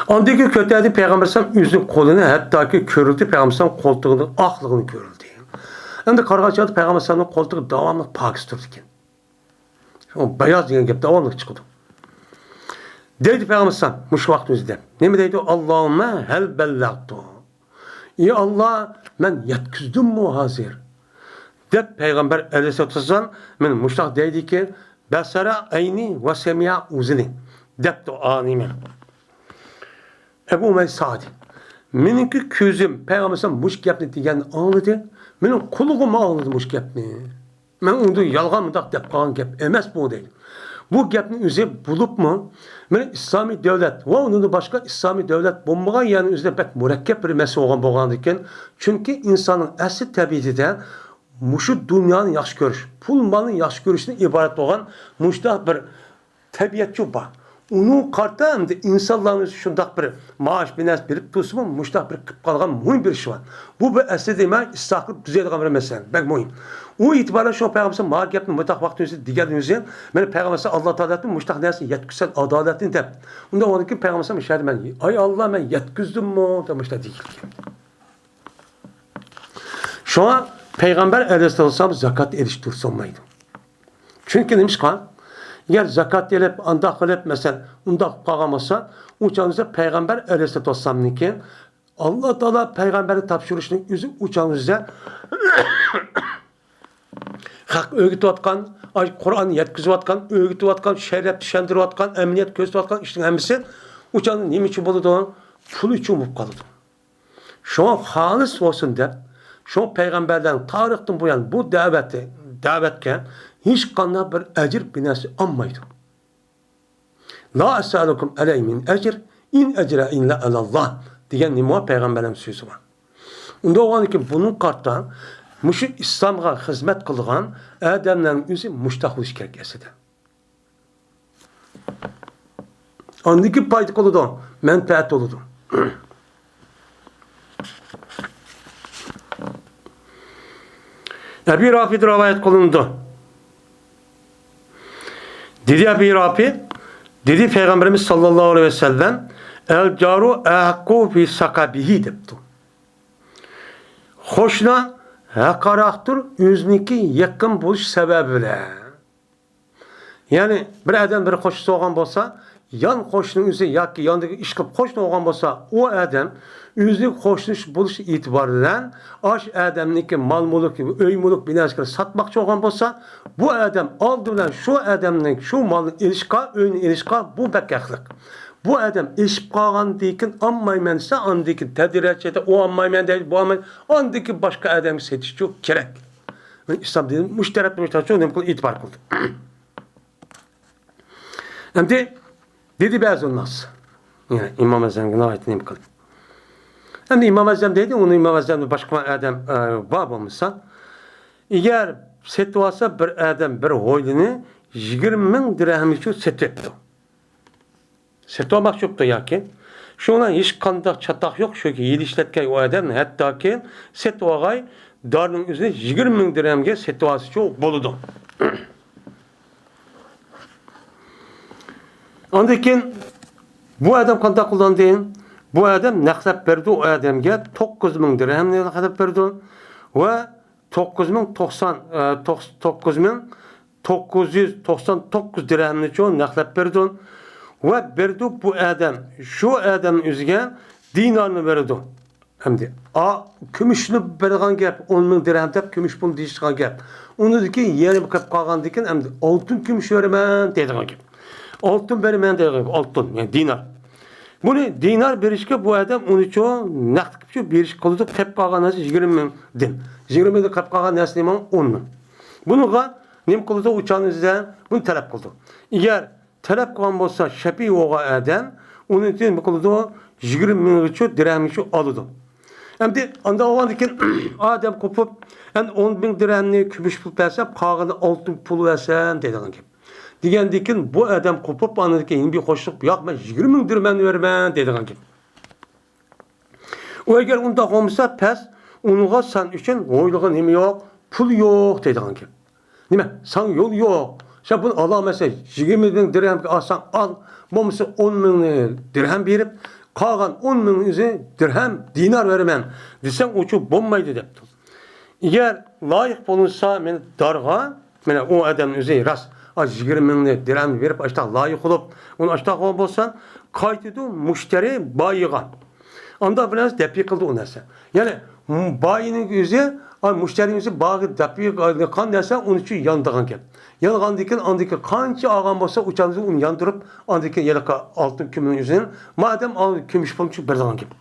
ئاندىن كېيىن كۆتەردى پەيغەمبەر ئەلەيھىسسالام ئۆزىنىڭ قولىنى، ھەتتاكى كۆرۈلدى، پەيغەمبەر ئەلەيھىسسالام قولتۇقىنىڭ ئاقلىقىنى كۆرۈلدى. ئەمدى قارىغان چاغدا پەيغەمبەر ئەلەيھىسسالامنىڭ قولتۇقى داۋاملىق پاكىز تۇرىدىكەن. شۇ باياز دېگەن گەپ داۋاملىق چىقىدۇ. دەيدۇ پەيغەمبەر ئەلەيھىسسالام مۇشۇ ۋاقىتنىڭ ئۆزىدە. نېمە دەيدۇ؟ «ئاللاھۇممە ھەل بەللەغتۇ؟» ئى ئاللا، مەن يەتكۈزدۈممۇ ھازىر؟ دەپ پەيغەمبەر ئەلەيھىسسالاتۇ ۋەسسالام مانا مۇشۇنداق دەيدىكى، «بەسەرە ئەينى ۋە سەمىئە ئۇزۇنى» دەپتۇ ئالىمى. ئەبۇ ئۇمەييە سائىدى. مېنىڭكى كۆزۈم پەيغەمبەر ئەلەيھىسسالام مۇشۇ گەپنى دېگەننى ئاڭلىدى. مېنىڭ قۇلىقىم ئاڭلىدى مۇشۇ گەپنى. مەن ئۇنىڭدىن يالغان مۇنداق دەپ قالغان گەپ ئەمەس بۇ دەيدۇ. بۇ گەپنىڭ ئۆزى بولۇپمۇ، مانا ئىسلامىي دۆلەت ۋە ئۇنىڭدىن باشقا ئىسلامىي دۆلەت بولمىغان يەرنىڭ ئۆزىدە بەك مۇرەككەپ بىر مەسىلە بولغان بولغاندىكىن، چۈنكى ئىنساننىڭ ئەسلى تەبىئىتىدە مۇشۇ دۇنيانى ياخشى كۆرۈش، پۇل مالنى ياخشى كۆرۈشتىن ئىبارەت بولغان مۇشۇنداق بىر تەبىئەتچۇ بار. ئۇنىڭغا قارىتا ئەمدى ئىنسانلارنى شۇنداق بىر مائاش بىر نەرسە بېرىپ تۇرسىمۇ، مۇشۇنداق بىر قىلىپ قالغان مۇھىم بىر ئىش بار. بۇ بىر ئەسلىدە نېمە؟ ئىسلاھ قىلىپ تۈزەيدىغان بىر مەسىلە. بەك مۇھىم. ئۇ ئېتىبارى شۇ پەيغەمبەر ماڭا گەپنى مۇنداق ۋاقىتنىڭ ئۆزىدە دېگەن ئۆزى، مانا پەيغەمبەر ئاللا تائالادىن مۇشۇنداق نەرسىنى يەتكۈزسەن ئادالەتنى دەپ. ئۇنداق بولغاندىن كېيىن پەيغەمبەر شۇ يەردە مەن، ئاي ئاللا، مەن يەتكۈزدۈممۇ؟ دەپ مۇشۇنداق دېگەن. شۇڭا پەيغەمبەر ئەلەيھىسسالام زاكات ئېلىش تۇرسا بولمايدۇ. چۈنكى نېمىشقا؟ ئەگەر زاكات ئېلىپ، ئانداق قىلىپ، مەسىلەن، ئۇنداق قىلىپ قالغان بولسا، ئۇ چاغدا پەيغەمبەر ئەلەيھىسسالاتۇ ۋەسسالامنىڭكى، ئاللا تائالا پەيغەمبەرنى تاپشۇرۇشنىڭ ئۆزى ئۇ چاغدا خەق ئۆگىتىۋاتقان، ئاي، قۇرئان يەتكۈزۈۋاتقان، ئۆگىتىۋاتقان، شەرىئەت چۈشەندۈرۈۋاتقان، ئەمەلىيەت كۆرسىتىۋاتقان ئىشنىڭ ھەممىسى ئۇ چاغدا نېمە ئۈچۈن بولىدۇ؟ پۇل ئۈچۈن بولۇپ قالىدۇ. شۇڭا خالىس بولسۇن دەپ، شۇ پەيغەمبەرلەرنىڭ تارىختىن بۇيان بۇ دەۋەتى، دەۋەتكە ھېچقانداق بىر ئەجىر بىر نەرسە ئالمايدۇ. «لا ئەسئەلۇكۇم ئەلەيھى مىن ئەجر، ئىن ئەجرىيە ئىللا ئەلەللاھ» دېگەن نېمە بار؟ پەيغەمبەرنىڭ سۆزى بار. ئۇنداق بولغاندىكىن بۇنىڭغا قارىتا مۇشۇ ئىسلامغا خىزمەت قىلىدىغان ئادەملەرنىڭ ئۆزى مۇشتاق بولۇشى كېرەك ئەسلىدە. ئاندىن كېيىن پايدا قىلىدۇ، مەنپەئەت بولىدۇ. ئەبى رافىدىن رىۋايەت قىلىنىدۇ. دېدى ئەبى رافى، دېدى پەيغەمبىرىمىز ساللاللاھۇ ئەلەيھى ۋەسەللەم، ئەل جارۇ ئەھەققۇ بى ساقابىھى دەپتۇ. قوشنا ھەققىراقتۇر ئۆزىنىڭكى يېقىن بولۇش سەۋەبى بىلەن. يەنى بىر ئادەم بىر قوشنىسى بولغان بولسا، يان قوشنىنىڭ ئۆزى ياكى ياندىكى ئىشقىلىپ قوشنا بولغان بولسا، ئۇ ئادەم ئۆزىنىڭ قوشنىسى بولۇش ئېتىبارى بىلەن ئاش ئادەمنىڭكى مال مۈلكى، ئۆي مۈلۈك، بىناسىنى ساتماقچى بولغان بولسا، بۇ ئادەم ئالدى بىلەن شۇ ئادەمنىڭ شۇ مالنى ئېلىشقا، ئۆينى ئېلىشقا بۇ بەك ھەقلىق. بۇ ئادەم ئېشىپ قالغاندىن كېيىن ئالمايمەن دېسە، ئاندىن كېيىن تەدرىجىي ئۇ ئالمايمەن دەيدۇ، بۇ ئالمايمەن، ئاندىن كېيىن باشقا ئادەمگە سېتىشچۇ كېرەك. ئىسلام دىنى مۇشۇ تەرەپتىن مۇشۇ نېمە قىلىپ ئېتىبار قىلدى. ئەمدى دېدى بەزى ناس، يەنى ئىمام ئەزەمگە ناھايىتى نېمە قىلدى. ئەمدى ئىمام ئەزەم دەيدۇ، ئۇنى ئىمام ئەزەمدىن باشقا ئادەم ئە، بار بولمىسا، ئەگەر سېتىۋالسا بىر ئادەم بىر ھويلىنى يىگىرمە مىڭ دىرھەمگىچە سېتىپتۇ. سېتىۋالماقچى بوپتۇ ياكى. شۇڭا ھېچقانداق چاتاق يوق، شۇ يىل ئىشلەتكەي ئۇ ئادەم، ھەتتاكى سېتىۋالغاي دارنىڭ ئۆزىنى يىگىرمە مىڭ دىرھەمگە سېتىۋالسىچۇ بولىدۇ. ئاندىن كېيىن بۇ ئادەم قانداق قىلدى؟ بۇ ئادەم نەقلەپ بەردى ئۇ ئادەمگە توققۇز مىڭ دىرھەمنى نەقلەپ بەردى ۋە توققۇز مىڭ توقسان، ئە، توق-، توققۇز مىڭ توققۇز يۈز توقسان توققۇز دىرھەمنىچۇ نەقلەپ بەردى ۋە بەردى بۇ ئادەم شۇ ئادەمنىڭ ئۆزىگە دىنارنى بەردى. ئەمدى، ئا، كۈمۈشنى بەرگەن گەپ، ئون مىڭ دىرھەم دەپ كۈمۈش پۇل دېيىشىدىغان گەپ. ئۇنىڭدىن كېيىن يەنە بىر قېلىپ قالغاندىن كېيىن، ئەمدى ئالتۇن كۈمۈش بېرىمەن دەيدىغان گەپ. ئالتۇن بېرىمەن دەيدىغان گەپ، ئالتۇن، يەنى دىنار. بۇنى دىنار بېرىشكە بۇ ئادەم ئۇنىچۇ نەقىتچۇ بېرىش قىلىدۇ، قېلىپ قالغان نەرسە يىگىرمە مىڭدىن. يىگىرمە مىڭدىن قېلىپ قالغان نەرسە نېمە؟ ئون مىڭ. بۇنىڭغا نېمە قىلىدۇ؟ ئۇ چاغنىڭ ئۆزىدە بۇنى تەلەپ قىلىدۇ. ئەگەر تەلەپ قىلغان بولسا شەپىي بولغان ئادەم ئۇنى نېمە قىلىدۇ؟ يىگىرمە مىڭغىچۇ، دىرھەمگىچۇ ئالىدۇ. ئەمدى ئانداق بولغاندىن كېيىن ئادەم قوپۇپ، ئەمدى ئون مىڭ دىرھەمنى كۈمۈش پۇل بەرسەم، قالغىنى ئالتۇن پۇل بەرسەم دەيدىغان گەپ. دېگەندىن كېيىن بۇ ئادەم قوپۇپ، ئاندىن كېيىن بىر قوشۇلۇپ، ياق، مەن يىگىرمە مىڭ دىرھەمنى بېرىمەن دەيدىغان گەپ. ئۇ ئەگەر ئۇنداق بولمىسا، پەس ئۇنىڭغا سەن ئۈچۈن ھويلىغا نېمە يوق، پۇل يوق دەيدىغان گەپ. نېمە، ساڭا يول يوق. سەن بۇنى ئالالمىسەن، يىگىرمە مىڭ دىرھەمگە ئالساڭ ئال، بولمىسا ئون مىڭ دىرھەم بېرىپ، قالغان ئون مىڭ ئۆزى دىرھەم، دىنار بېرىمەن دېسەڭ، ئۇچۇ بولمايدۇ دەپتۇ. ئەگەر لايىق بولۇنسا مېنى دارغا، مانا ئۇ ئادەم ئۆزى راست، ئا، يىگىرمە مىڭنى دىرھەمنى بېرىپ، ئاشتاق لايىق بولۇپ، ئۇنى ئاشتاق قىلغان بولسا، قايتىدۇ مۇشتەرى بايىغا. ئاندا بىلەن دەپئى قىلدى ئۇ نەرسە. يەنى، م-، بايىنىڭ ئۆزى، ئا، مۇشتەرىنىڭ ئۆزى باغا دەپئى قىلغان نەرسە ئۇنىڭ ئۈچۈن يانىدىغان گەپ. يانغاندىن كېيىن، ئاندىن كېيىن قانچە ئالغان بولسا، ئۇ چاغدا ئۇنى ياندۇرۇپ، ئاندىن كېيىن يەنە قا-، ئالتۇن كۈمۈشنىڭ ئۆزىنى، مادەم ئال-، كۈمۈش پۇلنى بېرىدىغان گەپ.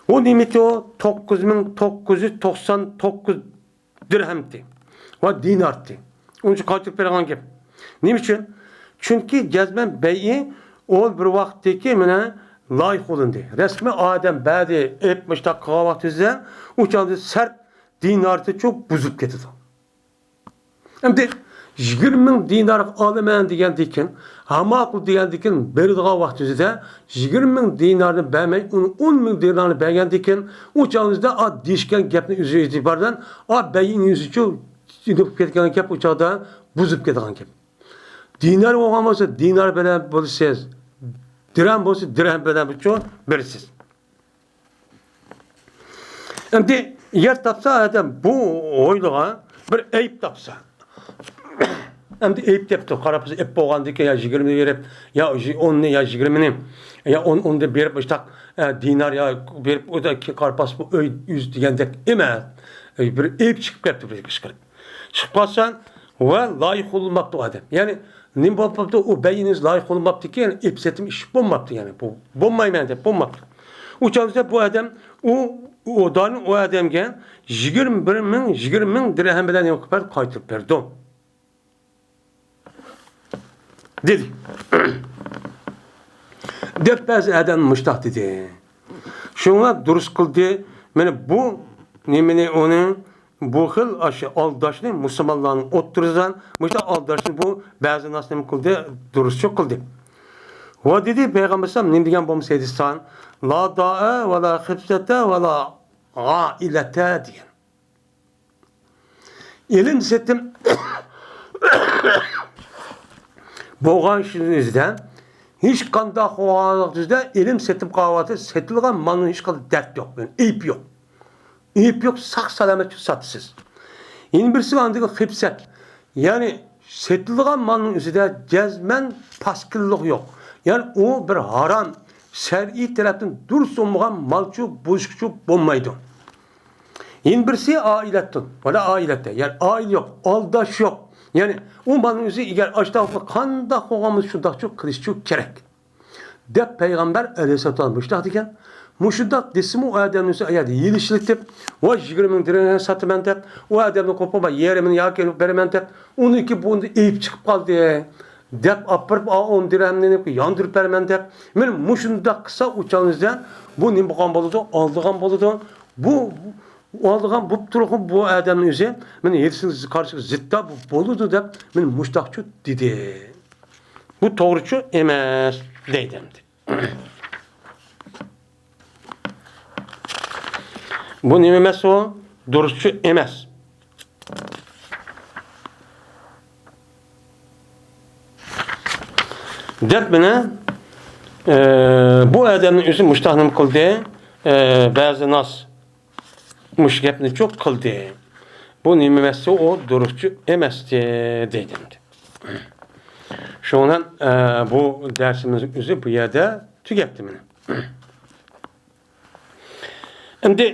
ئۇ نېمىتى ئۇ؟ توققۇز مىڭ توققۇز يۈز توقسان توققۇز دىرھەمتى ۋە دىنارتى. ئۇنچە قايتۇرۇپ بېرىدىغان گەپ. نېمە ئۈچۈن؟ چۈنكى جەزمەن بەيئى ئۇ بىر ۋاقىتتىكى مانا لايىق قىلىندى. رەسمىي ئادەم بەردى، ئېلىپ مۇشۇنداق قىلغان ۋاقتىدا ئۇ چاغدا سەرت دىنارتىچۇ بۇزۇپ كېتىدۇ. ئەمدى يىگىرمە مىڭ دىنار ئالىمەن دېگەندىن كېيىن، ھە ماقۇل دېگەندىن كېيىن بېرىدىغان ۋاقتىمىزدا يىگىرمە مىڭ دىنارنى بەرمەي، ئۇنى ئون مىڭ دىنارنى بەرگەندىن كېيىن، ئۇ چاغىمىزدا ئا دېيىشكەن گەپنى ئۆزى ئېتىبارەن، ئا بەيئىنىڭ ئۆزىچۇ بولۇپ كەتكەن گەپ، ئۇ چاغدا بۇزۇپ كېتىدىغان گەپ. دىنار بولغان بولسا دىنار بىلەن بولىسىز، دىرھەم بولسا دىرھەم بىلەن بېرىسىز. ئەمدى يەر تاپسا ئادەم بۇ ھويلىغا بىر ئەيىب تاپسا. ئەمدى ئەيىب دەپتۇ، قاراپ بولسا ئېپ بولغاندىكىن يا يىگىرمە بېرىپ، يا ئوننى يا يىگىرمىنى، يا ئون، ئوندا بېرىپ مۇشتاق، ئە، دىنار يا بېرىپ، ئۇدا كېيىن قاراپ بولسا بۇ ئۆي يۈز دېگەندەك ئەمەس. ئە، بىر ئەيىب چىقىپ كەپتۇ بىر ئىشقىلىپ. چىقىپ قالسا، ۋە لايىق بولماپتۇ ئادەم. يەنى نېمە بولۇپ قاپتۇ؟ ئۇ بەيئىنىڭ لايىق بولماپتىكەن، ئېپ سېتىم ئىش بولماپتۇ، يەنى بۇ بولمايمەن دەپ بولماپتۇ. ئۇ چاغدا بۇ ئادەم ئۇ، ئۇ دارنى ئۇ ئادەمگە يىگىرمە بىر مىڭ، يىگىرمە مىڭ دىرھەم بىلەن نېمە قىلىپ بەردى؟ قايتۇرۇپ بەردى. دېدى. دەپ بەزى ئادەم مۇشتاق دېدى. شۇڭا دۇرۇس قىلدى. مانا بۇ نېمىنى ئۇنى بۇ خىل ئاشۇ ئالداشنى مۇسۇلمانلارنىڭ ئوتتۇرىسىدا مۇشۇ ئالداشنى بۇ بەزى ناس نېمە قىلدى؟ دۇرۇسچۇ قىلدى. ۋە دېدى پەيغەمبەر ئەلەيھىسسالام نېمە دېگەن بولمىسا ھەدىستان، لا داء ۋە لا خىبسەتە ۋە لا غائىلەتە دېگەن. ئېلىم سېتىم، بولغان ئىشنىڭ ئۆزىدە، ھېچقانداق بولغانلىق ئۆزىدە ئىلىم سېتىپ قالىۋاتىدۇ، سېتىلغان مالنىڭ ھېچقانداق دەرد يوق، يەنى ئەيىب يوق. ئېيىپ يوق، ساق سالامەت ساتىسىز. يەنە بىرسى ئاندىكى خىپسەت. يەنى سېتىلىدىغان مالنىڭ ئۆزىدە جەزمەن پاسكىللىق يوق. يەنى ئۇ بىر ھارام، شەرئىي تەرەپتىن دۇرۇس بولمىغان مالچۇ، بۇزۇقچۇ بولمايدۇ. يەنە بىرسى ئائىلەتتىن. مانا ئائىلەتتە. يەنى ئائىلە يوق، ئالداش يوق. يەنى ئۇ مالنىڭ ئۆزى ئەگەر ئاشتاق قانداق قوغامىز شۇنداقچۇ قىلىشچۇ كېرەك. دەپ پەيغەمبەر ئەلەيھىسسالام مۇشۇنداق دېگەن. مۇشۇنداق دېسىمۇ ئۇ ئادەمنىڭ ئۆزى ئاياغدا يېلىشلىتىپ، ۋاي يىگىرمە مىڭ دىرھەم ساتىمەن دەپ، ئۇ ئادەمنى قوپۇپ يېرىمىنى ياكى بېرىمەن دەپ، ئۇنىڭكى بۇنى ئېيىپ چىقىپ قالدى دەپ ئاپىرىپ، ئا، ئون دىرھەمنى ياندۇرۇپ بېرىمەن دەپ، مېنى مۇشۇنداق قىلسا ئۇ چاغنىڭىزدا بۇ نېمە بولغان بولىدۇ؟ ئالدىغان بولىدۇ. بۇ ئالدىغان بولۇپ تۇرۇپ بۇ ئادەمنىڭ ئۆزى مېنى ھېرىسىنىڭ قارشىغا زىتتا بولىدۇ دەپ مېنى مۇشۇنداقچۇ دېدى. بۇ توغرىچۇ ئەمەس دەيدۇ ئەمدى. بۇ نېمە ئەمەس ئۇ؟ دۇرۇسچۇ ئەمەس. دەپ مانا، ئە، بۇ ئادەمنىڭ ئۆزى مۇشتاق نېمە قىلدى؟ ئە، بەزى ناس مۇشۇ گەپنىچۇ قىلدى. بۇ نېمە ئەمەستى؟ ئۇ دۇرۇسچۇ ئەمەستى دەيدۇ ئەمدى. شۇنىڭ بىلەن، ئە، بۇ دەرسىمىزنىڭ ئۆزى بۇ يەردە تۈگەپتۇ مانا. ئەمدى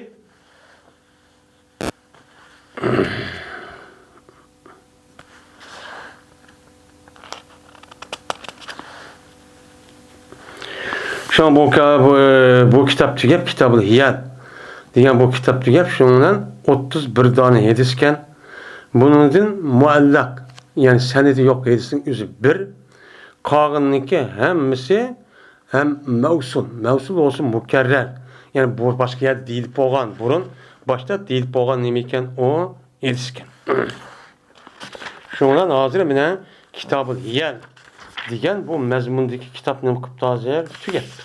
شۇڭا بۇ، بۇ، بۇ كىتاب تۈگەپ، كىتابۇل ھىيال دېگەن بۇ كىتاب تۈگەپ، شۇنىڭ بىلەن ئوتتۇز بىر دانە ھەدىس ئىكەن. بۇنىڭدىن مۇئەللەق، يەنى سەنىدى يوق ھەدىسنىڭ ئۆزى بىر. قالغىنىنىڭكى ھەممىسى ھەم مەۋسۇل. مەۋسۇل بولسا مۇكەررەر. يەنى بۇ باشقا يەردە دېيىلىپ بولغان، بۇرۇن باشتا دېيىلىپ بولغان نېمە ئىكەن ئۇ ھەدىس ئىكەن. شۇنىڭ بىلەن ھازىر مانا كىتابۇل ھىيال دېگەن بۇ مەزمۇندىكى كىتاب نېمە قىپتۇ ھازىر؟ تۈگەپتۇ.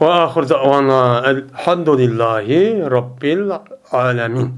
وآخر دعوانا الحمد لله رب العالمين.